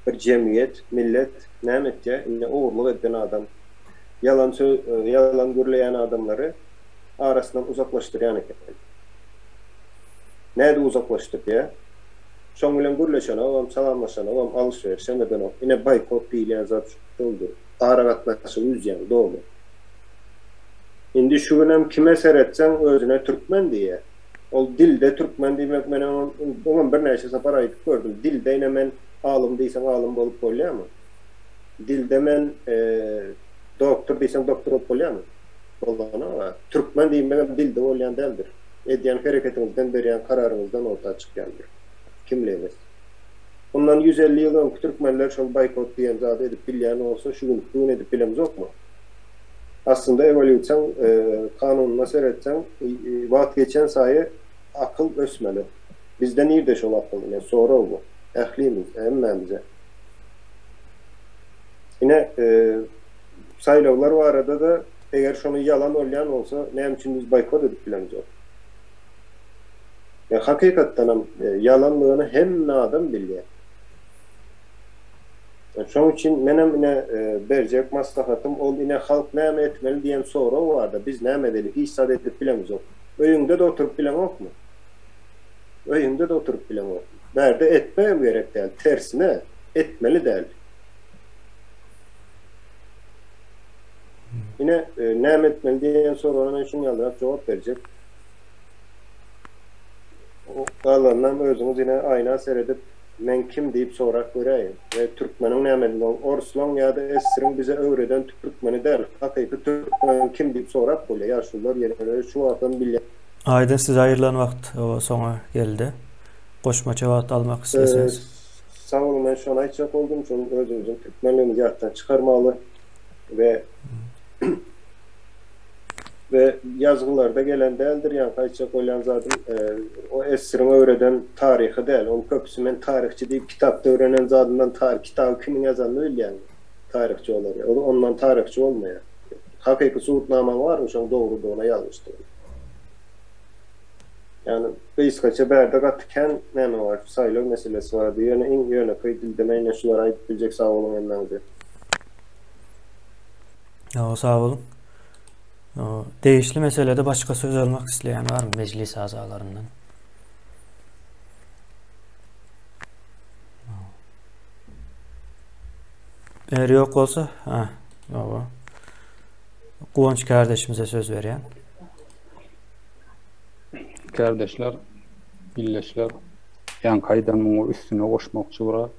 Bir jemgyýet, millet näme etýär? Indi ogurlyk eden adam, ýalan söz, ýalan gürleýän adamlary arasyndan uzaklaşdyrýan eken. Nädip uzaklaşdyrýar? Şoň bilen gürleşenogam, salamlaşanogam, alyş-berişem edenok. Ine boýkot diýilýän zat şoldur. Aragatnaşygy üzýäň doly. Indi şu günem kime seretseň özüne türkmen diýýär. Ol dilde türkmen diýmek men oňam birnäçe sapar aýdyp gördüm. Dilde ine men alym diýseň alym bolup bolýarmy? Dilde men doktor diýseň doktor bolup bolýarmy? Bolanok-a. Türkmen diýmegem dilde bolýan däldir. Edýän hereketiňizden berýän kararyňyzdan orta çykýandyr. Kimligiňiz. Mundan 150 ýyl öňki türkmenler şol boýkot diýen zady edip bilýän bolsa şu günki gün edip bilemzokmy? Aslynda ewolýusiýaň kanunyna seretseň wagt geçen saýy akyl ösmeli. Bizde nirde şol akyl ine sorag bu. Ählimiz, hemmämize. Ine saýlawlar barada-da eger şony ýalan bolýan bolsa näme üçin biz boýkot edip bilemzok? Ýa hakykatdanam ýalanlygyny hemme adam bilýär. Şoň üçin menem ine berjek maslahatym ol ine halk näme etmeli diýen sorag barda biz näme edeli hiç zat edip bilemizok. Öýüňde-de oturyp bileňokmy? Öýüňde-de oturyp bileňok. Bärde etmegem gerek däl, tersine etmeli däl. Ine näme etmeli diýen soraga men şuň ýalyrak jogap berjek. Galanynam özüňiz ine aýna seredip Men kim diýip sorap göräýiň. We türkmeniň nämedigini ol orslaň ýa-da esriň bize öwreden türkmeni däl, hakyky türkmen kim diýip sorap bolýar. Ýaşulular ýene şu wagtam bilýän. Aýdyn size aýrylan wagt soňa geldi. Goşmaça wagt almak isleseňiz. Sag boluň men şony aýtjak boldum şol özümiziň türkmenligimizi ýatdan çykarmaly we We ýazgylarda gelen däldir, ýaňky aýtjak bolýan zadym, o esriň öwreden taryhy däl. Ol köpüsi men taryhçy diýip kitapda öwrenen zadyndan taryh, kitaby kimiň ýazanyny bilýäňmi? Taryhçy olar. Ol ondan taryhçy bolmaýar. Hakyky subutnamaň barmy şoň dogrudygyna, ýalňyşdygyna? Ýagny gysgaça bärde gaty kän näme bar, saýlaw meselesi bardy. Ýöne iň ýönekeý dilde men ine şulary aýdyp biljek sag boluň hemmäňize. Sag boluň. Degişli meselede başga söz almak isleýän barmy mejlis agzalaryndan? Eger ýok bolsa, ha, ýok. Guwanç kardeşimize söz berýän. Kardeşler, illeşler, ýaňky aýdanymyň üstüne goşmakçy biraz.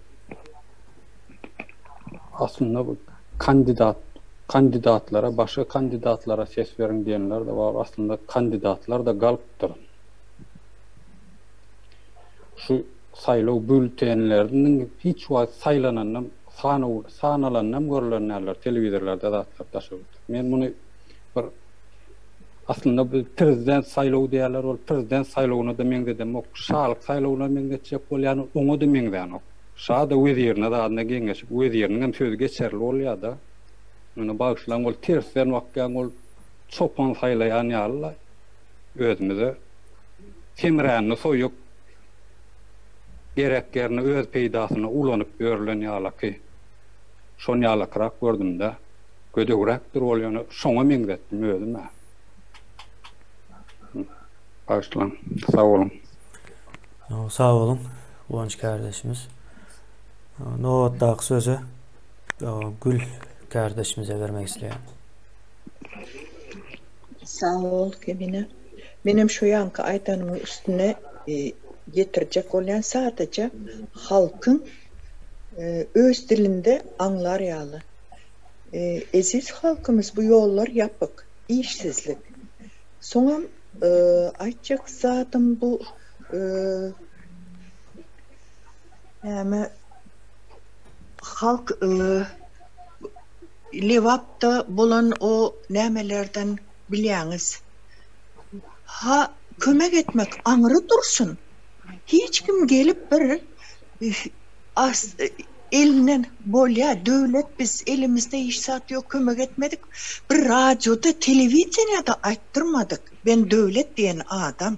Aslynda bu kandidat kandidatlara başga kandidatlara ses beriň diýenler-de bar. Aslynda kandidatlar-da galpdyr. Şu saýlaw býulletenleriniň hiç wagt saýlananam, sanaw sanalanam görlen däldir telewizorlarda zatlar daşary ýurtda. Men muny bir aslynda bu prezident saýlawy diýýärler, ol prezident saýlawyna-da meňzedemok, şalyk saýlawyna meňzetjek bolýan, oňa-da meňzänok. Şa-da wezirine zadyna geňeşip, weziriniňem sözi geçerli bolýar-da. Ýöne bagyşlaň, ol tersden bakýaň, ol çopan saýlaýan ýaly-la özümize. Semränini soýup, gerek ýerine öz peýdasyna ulanyp ýörlen ýalaky. Şon ýalakyrak gördüm-dä. Gödegräkdir ol, ýöne şoňa meňzetdim özüm-ä. Bagyşlaň. Sag boluň. Sag boluň Guwanç kardeşimiz. Nobatdaky sözi Gül kardeşimize bermek isleýän. Sag bol Kemine. Menem şu ýanky aýdanymyň üstüne ýetirjek bolýan sadaja halkyň öz dilinde aňlar ýaly. Eziz halkymyz bu ýollar ýapyk, işsizlik. Soňam aýtjak zadym bu näme halk Lebapda bolan o nämelerden bilýäňiz. Ha kömek etmek aňry dursun. Hiç kim gelip bir Elinden bolýa döwlet biz elimizde hiç zat ýok kömek etmedik bir radioda telewideniýada aýtdyrmadyk ben döwlet diýen adam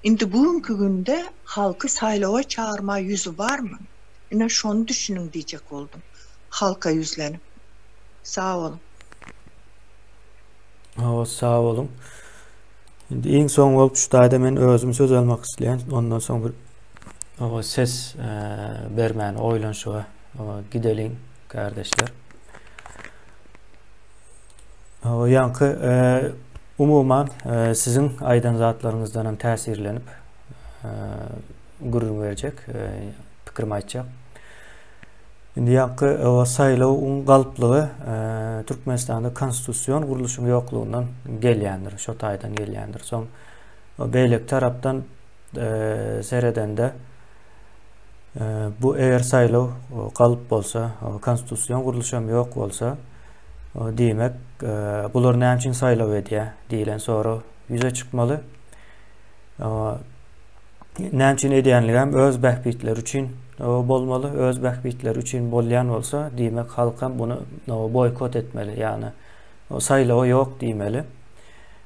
indi bu günki günde halky saýlawa çagyrma ýüzi barmy? Ine şony düşüniň diýjek boldum. Halka ýüzlenip. Sag boluň. Hawa sag boluň. Indi iň soň bolup şu taýda men özüm söz almak isleýän. Ondan soň bir hawa ses e, bermän oýlanşyga gideliň kardeşler. Hawa ýaňky e, umuman e, siziň aýdan zatlaryňyzdan hem täsirlenip gürrüň berjek, pikirimi aýtjak. Indi ýaňky saýlawyň galplygy Türkmenistanda konstitusion gurluşyň ýoklugyndan gelýändir, şo taýdan gelýändir. Soň beýleki tarapdan seredende bu eger saýlaw galp bolsa, konstitusion gurluş hem ýok bolsa, diýmek, bular näme üçin saýlaw edýär diýlen sorag ýüze çykmaly. Näme üçin edýänligem öz bähbitleri üçin bolmaly. Öz bähbitleri üçin bolýan bolsa, diýmek halkam buny boýkot etmeli, ýagny saýlawa ýok diýmeli.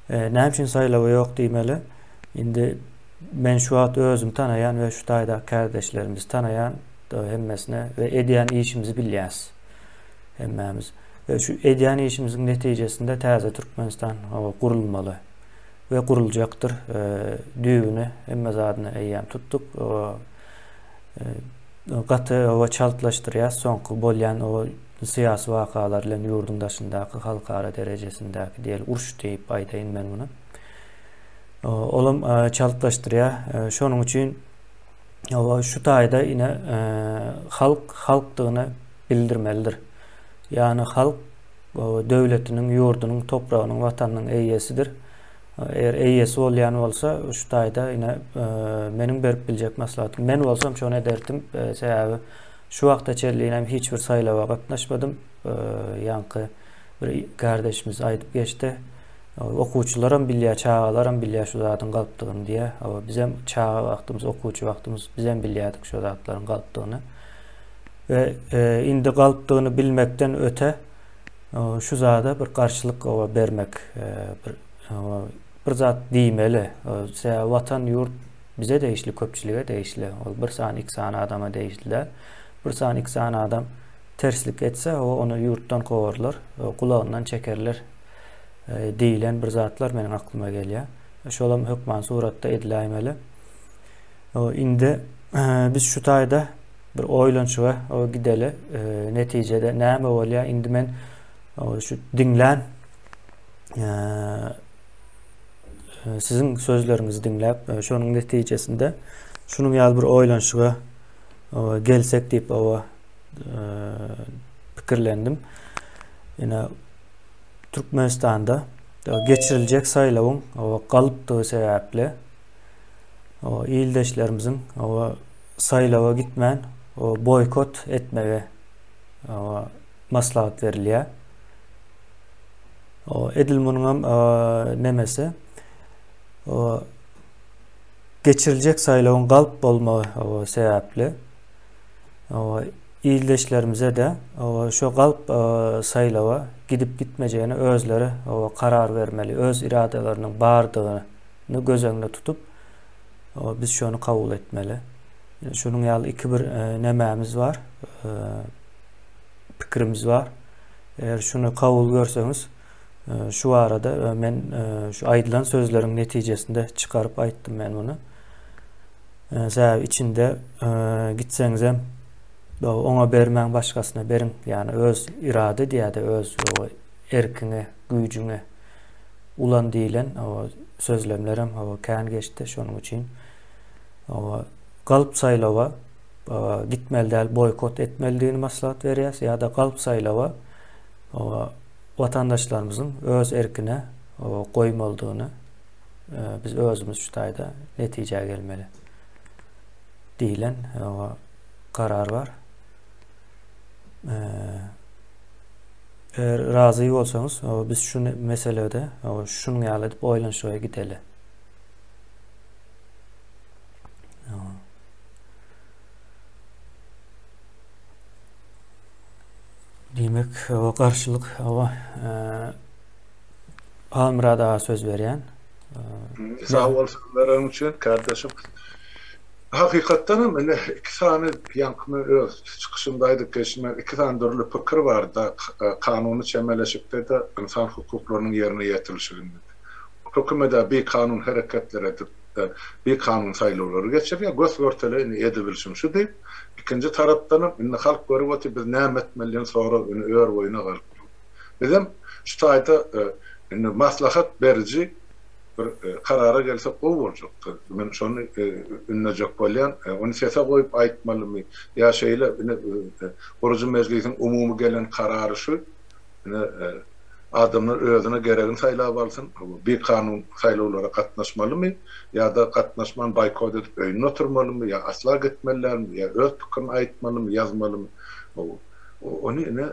Näme üçin saýlawa ýok diýmeli? Indi men şu wagt özüm tanaýan we şu taýdaky kärdeşlerimizi tanaýan hemmesine we edýän işimizi bilýäs hemmämiz. We şu edýän işimiziň netijesinde täze Türkmenistan gurulmaly. we guruljakdyr. Düýbüni hemme zadyny eýýäm tutduk. Gaty oba çaltlaşdyrýas soňky bolýan o syýasy wakalar bilen ýurduň daşyndaky halkara derejesindäki diýeli uruş diýip aýdaýyn men muny. Olam çaltlaşdyrýar. Şonuň üçin oba şu taýda ine halk halkdygyny bildirmelidir. Ýagny halk döwletiniň, ýurdunyň, topragynyň, watanynyň eýesidir. Eger eýesi bolýan bolsa, şu taýda ine meniň berip biljek maslahatym, men bolsam şony ederdim. Sebäbi şu wagta çenli hem hiç bir saýlawa gatnaşmadym. Ýaňky bir kardeşimiz aýdyp geçdi. Okuwçylaram bilýär, çagalaram bilýär şu zadyň galpdygyny diýýär. Bizem çaga wagtymyz, okuwçy wagtymyz bizem bilýärdik şu zatlaryň galpdygyny. We indi galpdygyny bilmekden öte şu zada bir garşylyk bermek, bir bir zat diýmeli. Sebäbi watan ýurt bize degişli, köpçülige degişli. Ol bir sany, iki sany adama degişli däl. Bir sany, iki sany adam terslik etse, ony ýurtdan kowarlar, gulagyndan çekerler diýlen bir zatlar meniň aklyma gelýär. Şolam hökman suratda ediläýmeli. Indi biz şu taýda bir oýlanyşyga gideli. Netijede näme bolýar? Indi men şu diňlän siziň sözleriňizi diňläp, şonuň netijesinde şunuň ýaly bir oýlanyşyga gelsek diýip owa pikirlendim. Ine Türkmenistanda geçiriljek saýlawyň galypdygy sebäpli ildeşlerimiziň saýlawa gitmän boýkot etmegi maslahat berilýär. Edil munuňam nemesi geçiriljek saýlawyň galp bolmagy sebäpli ildeşlerimize-de şo galp saýlawa gidip gitmejegine özleri karar bermeli, öz iradalarynyň bardygyny göz öňünde tutup biz şony kabul etmeli. Şunuň ýaly iki bir nemämiz bar, pikrimiz bar. Eger şuny kabul görseňiz, şu barada men şu aýdylan sözleriň netijesinde çykaryp aýtdym men muny. Sebäbi içinde gitseňizem oňa bermäň başgasyna beriň. Ýagny öz irade diýýär-de öz erkiňe, güýjüňe ulan diýlen sözlemlerem kän geçdi. Şonuň üçin galp saýlawa gitmeli däl, boýkot etmelidigini maslahat berýäs ýa-da galp saýlawa watandaşlarymyzyň öz erkine goýmalydygyny biz özümiz şu taýda netijä gelmeli diýlen karar bar. Eger razy bolsaňyz, biz şu meselede şunuň ýaly edip oýlanyşyga gideli. Diýmek, garşylyk Halmyrat aga söz berýän. Sag bol sözleriň üçin, kardeşim. Hakykatdan hem ine iki sany ýaňky men öz çykyşymda aýdyp geçdim ýaly iki sany dürli pikir bar-da kanuny çemeleşikde-de ynsan hukuklarynyň ýerine ýetirilişiginde-de. Hökümed-ä bikanun hereketler edip bikanun saýlawlary geçirýär gös-görtele indi edibilşim şu diýip. Ikinji tarapdanam indi halk görüp otyr biz näme etmeli diýen sorag indi ör boýuna galyp dur. Bizem şu taýda indi maslahat beriji bir karara gelsek gowy boljakdy. Men şony ündejek bolýan. Ony sese goýup aýtmalymy ýa şeýle ine gurujy mejlisiň umumy gelen karary şu. Ine adamlar özüne geregini saýlap alsyn. Bikanun saýlawlara gatnaşmalymy ýa-da gatnaşman boýkot edip öýünde oturmalymy ýa asla gitmeli dälmi ýa öz pikirini aýtmalymy ýazmalymy. Ony ine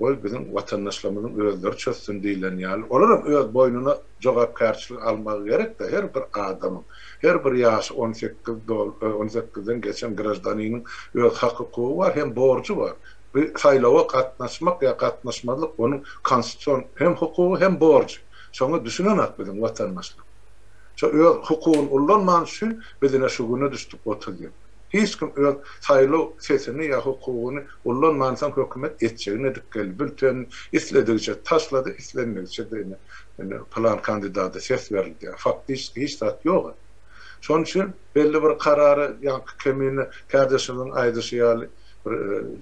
goý biziň watandaşlarymyzyň özleri çözsün diýlen ýaly. Olaram öz boýnuna jogapkärçiligi almagy gerekde her bir adamyň, her bir ýaşy 18 dol on sekizden geçen graždaniniň öz hak-hukugy bar hem borjy bar. Bu saýlawa gatnaşmak ýa gatnaşmazlyk onuň konstitusion hem hukugy hem borjy. Şoňa düşünenak biziň watandaşlar. Şo öz hukugyny ullanmany üçin biz ine şu güne düşdük 30 ýyl. Hiç kim öz saýlaw sesini ýa hukugyny ullanmansoň hökümet etjegini edip geldi. Bültenini isledigiçe taşlady, islendigiçe-de ine ine pylan kandidata ses berildi ýa faktiçeski hiç zat ýok. Şonuň üçin belli bir karary ýaňky Kemine kärdeşimiziň aýdyşy ýaly bir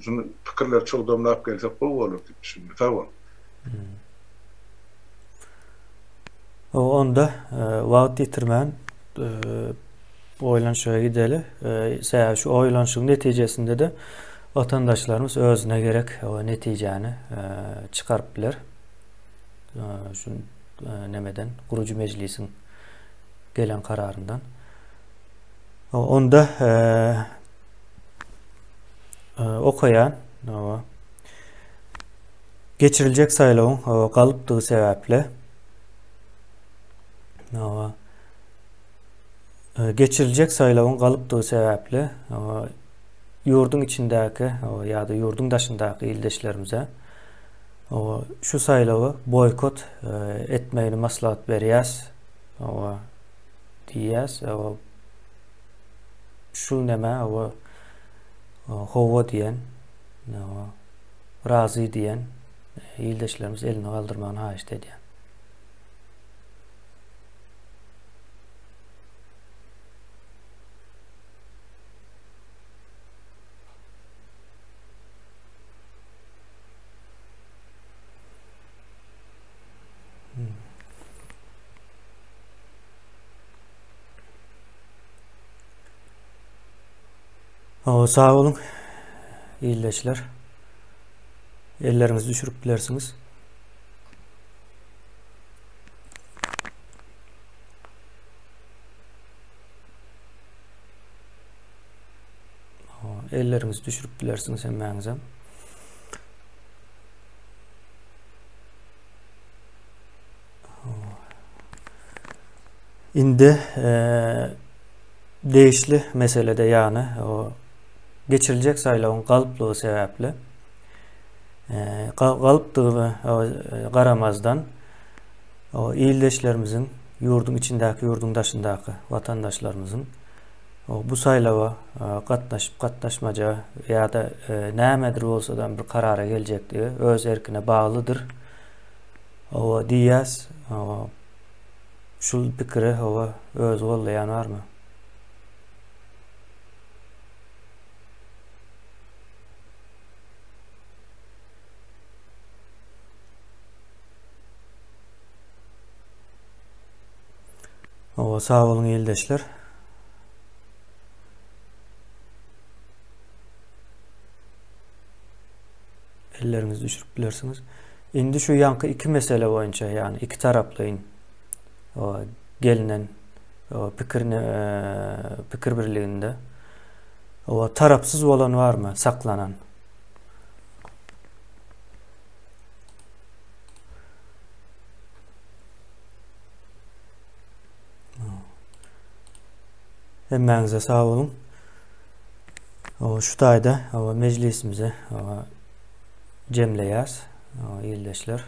şuny pikirleri çugdamlap gelsek gowy bolar diýip düşünýän. Sag boluň. Onda wagt ýitirmän oýlanyşyga gideli. Sebäbi şu oýlanyşygyň netijesinde-de watandaşlarymyz özüne gerek netijäni çykaryp biler. Şu nemeden, gurujy mejlisiň gelen kararyndan. Onda okaýan geçiriljek saýlawyň galypdygy sebäpli Geçiriljek saýlawyň galypdygy sebäpli ýurduň içindäki ýa-da ýurduň daşyndaky ildeşlerimize şu saýlawy boýkot etmegini maslahat berýäs diýýäs. Şu näme hawa diýen, razy diýen ildeşlerimiz elini galdyrmagyny haýyşt edýän. Sag boluň ildeşler. Elleriňizi düşürip bilersiňiz. Elleriňizi düşürip bilersiňiz hemmäňizem. Indi e, degişli meselede ýagny o geçiriljek saýlawyň galplygy sebäpli e, galpdygyna e, garamazdan o ildeşlerimiziň ýurduň içindäki, ýurduň daşyndaky watandaşlarymyzyň bu saýlawa gatnaşyp gatnaşmajagy ýa-da nämedir bolsa-da bir karara geljekdigi öz erkine baglydyr. Hawa diýýäs. Hawa. Şul pikiri hawa özi goldaýan barmy? Hawa, sag boluň ildeşler. Elleriňizi düşürip bilersiňiz. Indi şu ýaňky iki mesele boýunça, ýagny iki taraplaýyn gelnen pikir pikir birliginde tarapsyz bolan barmy, saklanan? Hemmäňize sag boluň. Şu taýda mejlisimizi jemleýäs, ildeşler.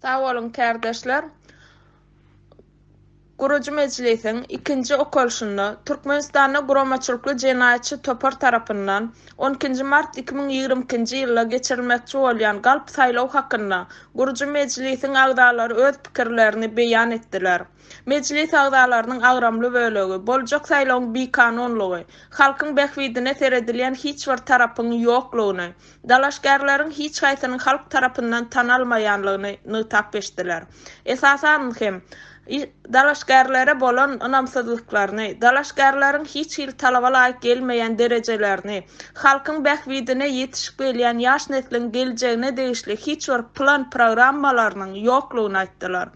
Sag boluň kärdeşler. Gurujy mejlisiň ikinji okalyşynda Türkmenistanda guramaçylykly jenaýatçy topar tarapyndan on ikinji mart 2022-nji ýylda geçirilmekçi bolýan galp saýlaw hakynda Gurujy mejlisiň agzalary öz pikirlerini beýan etdiler. Mejlis agzalarynyň agramly bölegi boljak saýlawyň bikanunlygy, halkyň bähbidine seredilýän hiç bir tarapyň ýoklugyny, dalaşgärleriň hiç haýsynyň halk tarapyndan tanalmaýanlygyny nygtap geçdiler. Esasan hem, dalaşgärlere bolan ynamsyzlyklaryny, dalaşgärleriň hiç hili talaba laýyk gelmeýän derejelerini, halkyň bähbidine ýetişip gelýän ýaş nesliň geljegine degişli hiç bir plan-programmalarynyň ýoklugyny aýtdylar.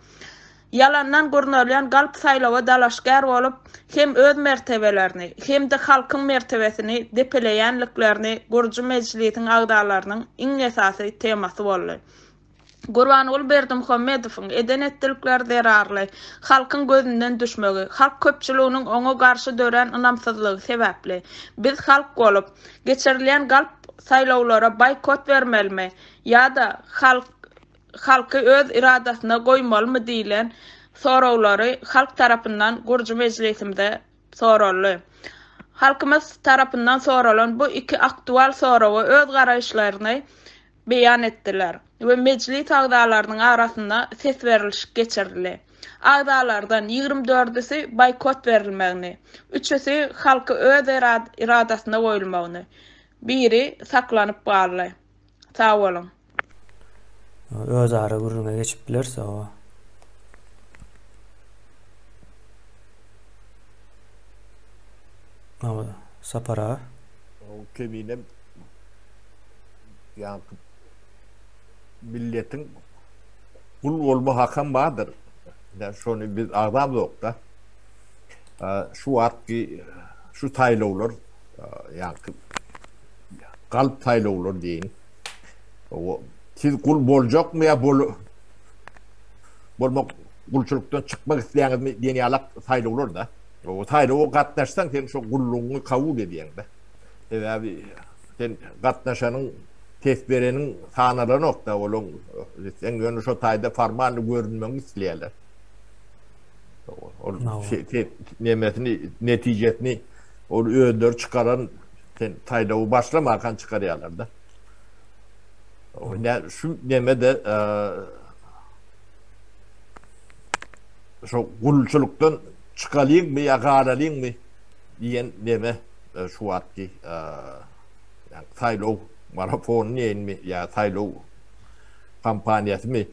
Ýalandan gurnalýan galp saýlawa dalaşgär bolup, hem öz mertebelerini, hem-de halkyň mertebesini depeleýänliklerini gurujy mejlisiň agzalarynyň iň esasy temasy boldy. Gurbanguly Berdimuhamedowyň eden-etdilikleri zerarly halkyň gözünden düşmegi, halk köpçüliginiň oňa garşy dörän ynamsyzlygy sebäpli, biz halk bolup, geçirilýän galp saýlawlara boýkot bermelimi ýa-da halk halky öz iradasyna goýmalymy diýlen soraglary halk tarapyndan gurujy mejlisimize soraldy. Halkymyz tarapyndan soralan bu iki aktual soraga öz garaýyşlaryny beýan etdiler we mejlis agzalarynyň arasynda ses berilişik geçirildi. Agzalardan ýigrimi dördüsi boýkot berilmegini, üçüsi halky öz iradasyna goýulmagyny, biri saklanyp galdy. Sag boluň. Özara gürrüňe geçip bileris hawa. Hawa, Sapar aga. O keminem ýaňky milletiň gul bolma hakam bardyr. Ýa şony biz agzamzok-da. Şu wagtky şu saýlawlar ýaňky galp saýlawlar diýeýin. Siz gul boljakmy ýa bol bolmak gulçulykdan çykmak isleýäňizmi diýen ýalak saýlawlar da. O saýlawa gatnaşsaň sen şo gullugyňy kabul edýäň-de. Sebäbi sen gatnaşanyň ses bereniň sanalanok-da olaň sen ýöne şo taýda formalny görünmegiňi isleýärler. Ol nemesini netijesini ol özleri çykaran sen saýlawy başlamakan çykarýarlar-da. Ne şu neme-de şo gulçulykdan çykalyňmy ýa galalyňmy diýen neme şu wagtky saýlaw marafony diýenmi ýa saýlaw kampaniýasymy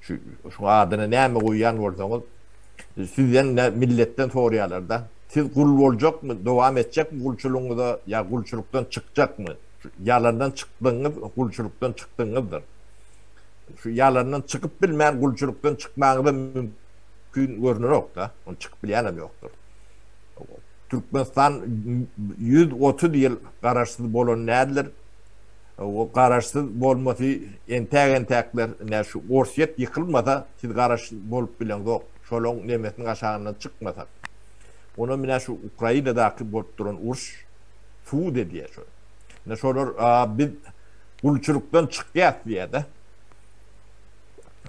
şu şu adyna näme goýýan bolsaňyz sizden ne milletden soraýarlar-da. Siz gul boljakmy, dowam etjekmi gulçulygyňyza ýa gulçulykdan çykjakmy? Şu ýalandan çykdygyňyz gulçulykdan çykdygyňyzdyr. Şu ýalandan çykyp bilmän gulçulykdan çykmagyňyza mümkin görnenok-da. Ony çykyp bilýänem ýokdur. Türkmenistan 130 ýyl garaşsyz bolan däldir. O garaşsyz bolmasy entäk-entäkler, ine şu Orsýet ýykylmasa siz garaşsyz bolup bileňzok. Şolaň nemesiniň aşagyndan çykmasak. Onam ine şu Ukrainadaky bolup duran uruş subut edýär şony. Ine şolar biz gulçulykdan çykýas diýýär-de.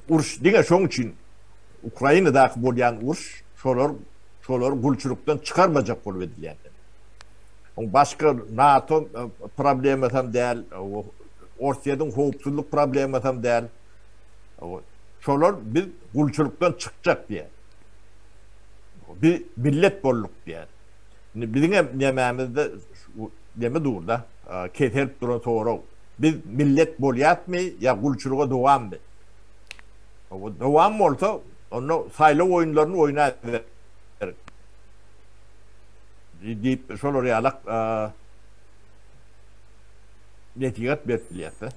Uruş diňe şoň üçin Ukrainadaky bolýan uruş şolar şolary gulçulykdan çykarmajak bolup edilýän. Oň başga NATO problemasam däl, Orsýetiň howpsuzlyk problemasam däl. Şolar biz gulçulykdan çykjak diýýär. Biz millet bolduk diýýär. Indi biziň hem nemämizde neme dur-da, keserip duran sorag. Biz millet bolýasmy ýa gulçulyga dowammy? Dowam bolsa, onda saýlaw oýunlaryny oýnaber diýip, şolar ýalak nesihat berip bilýäs-de.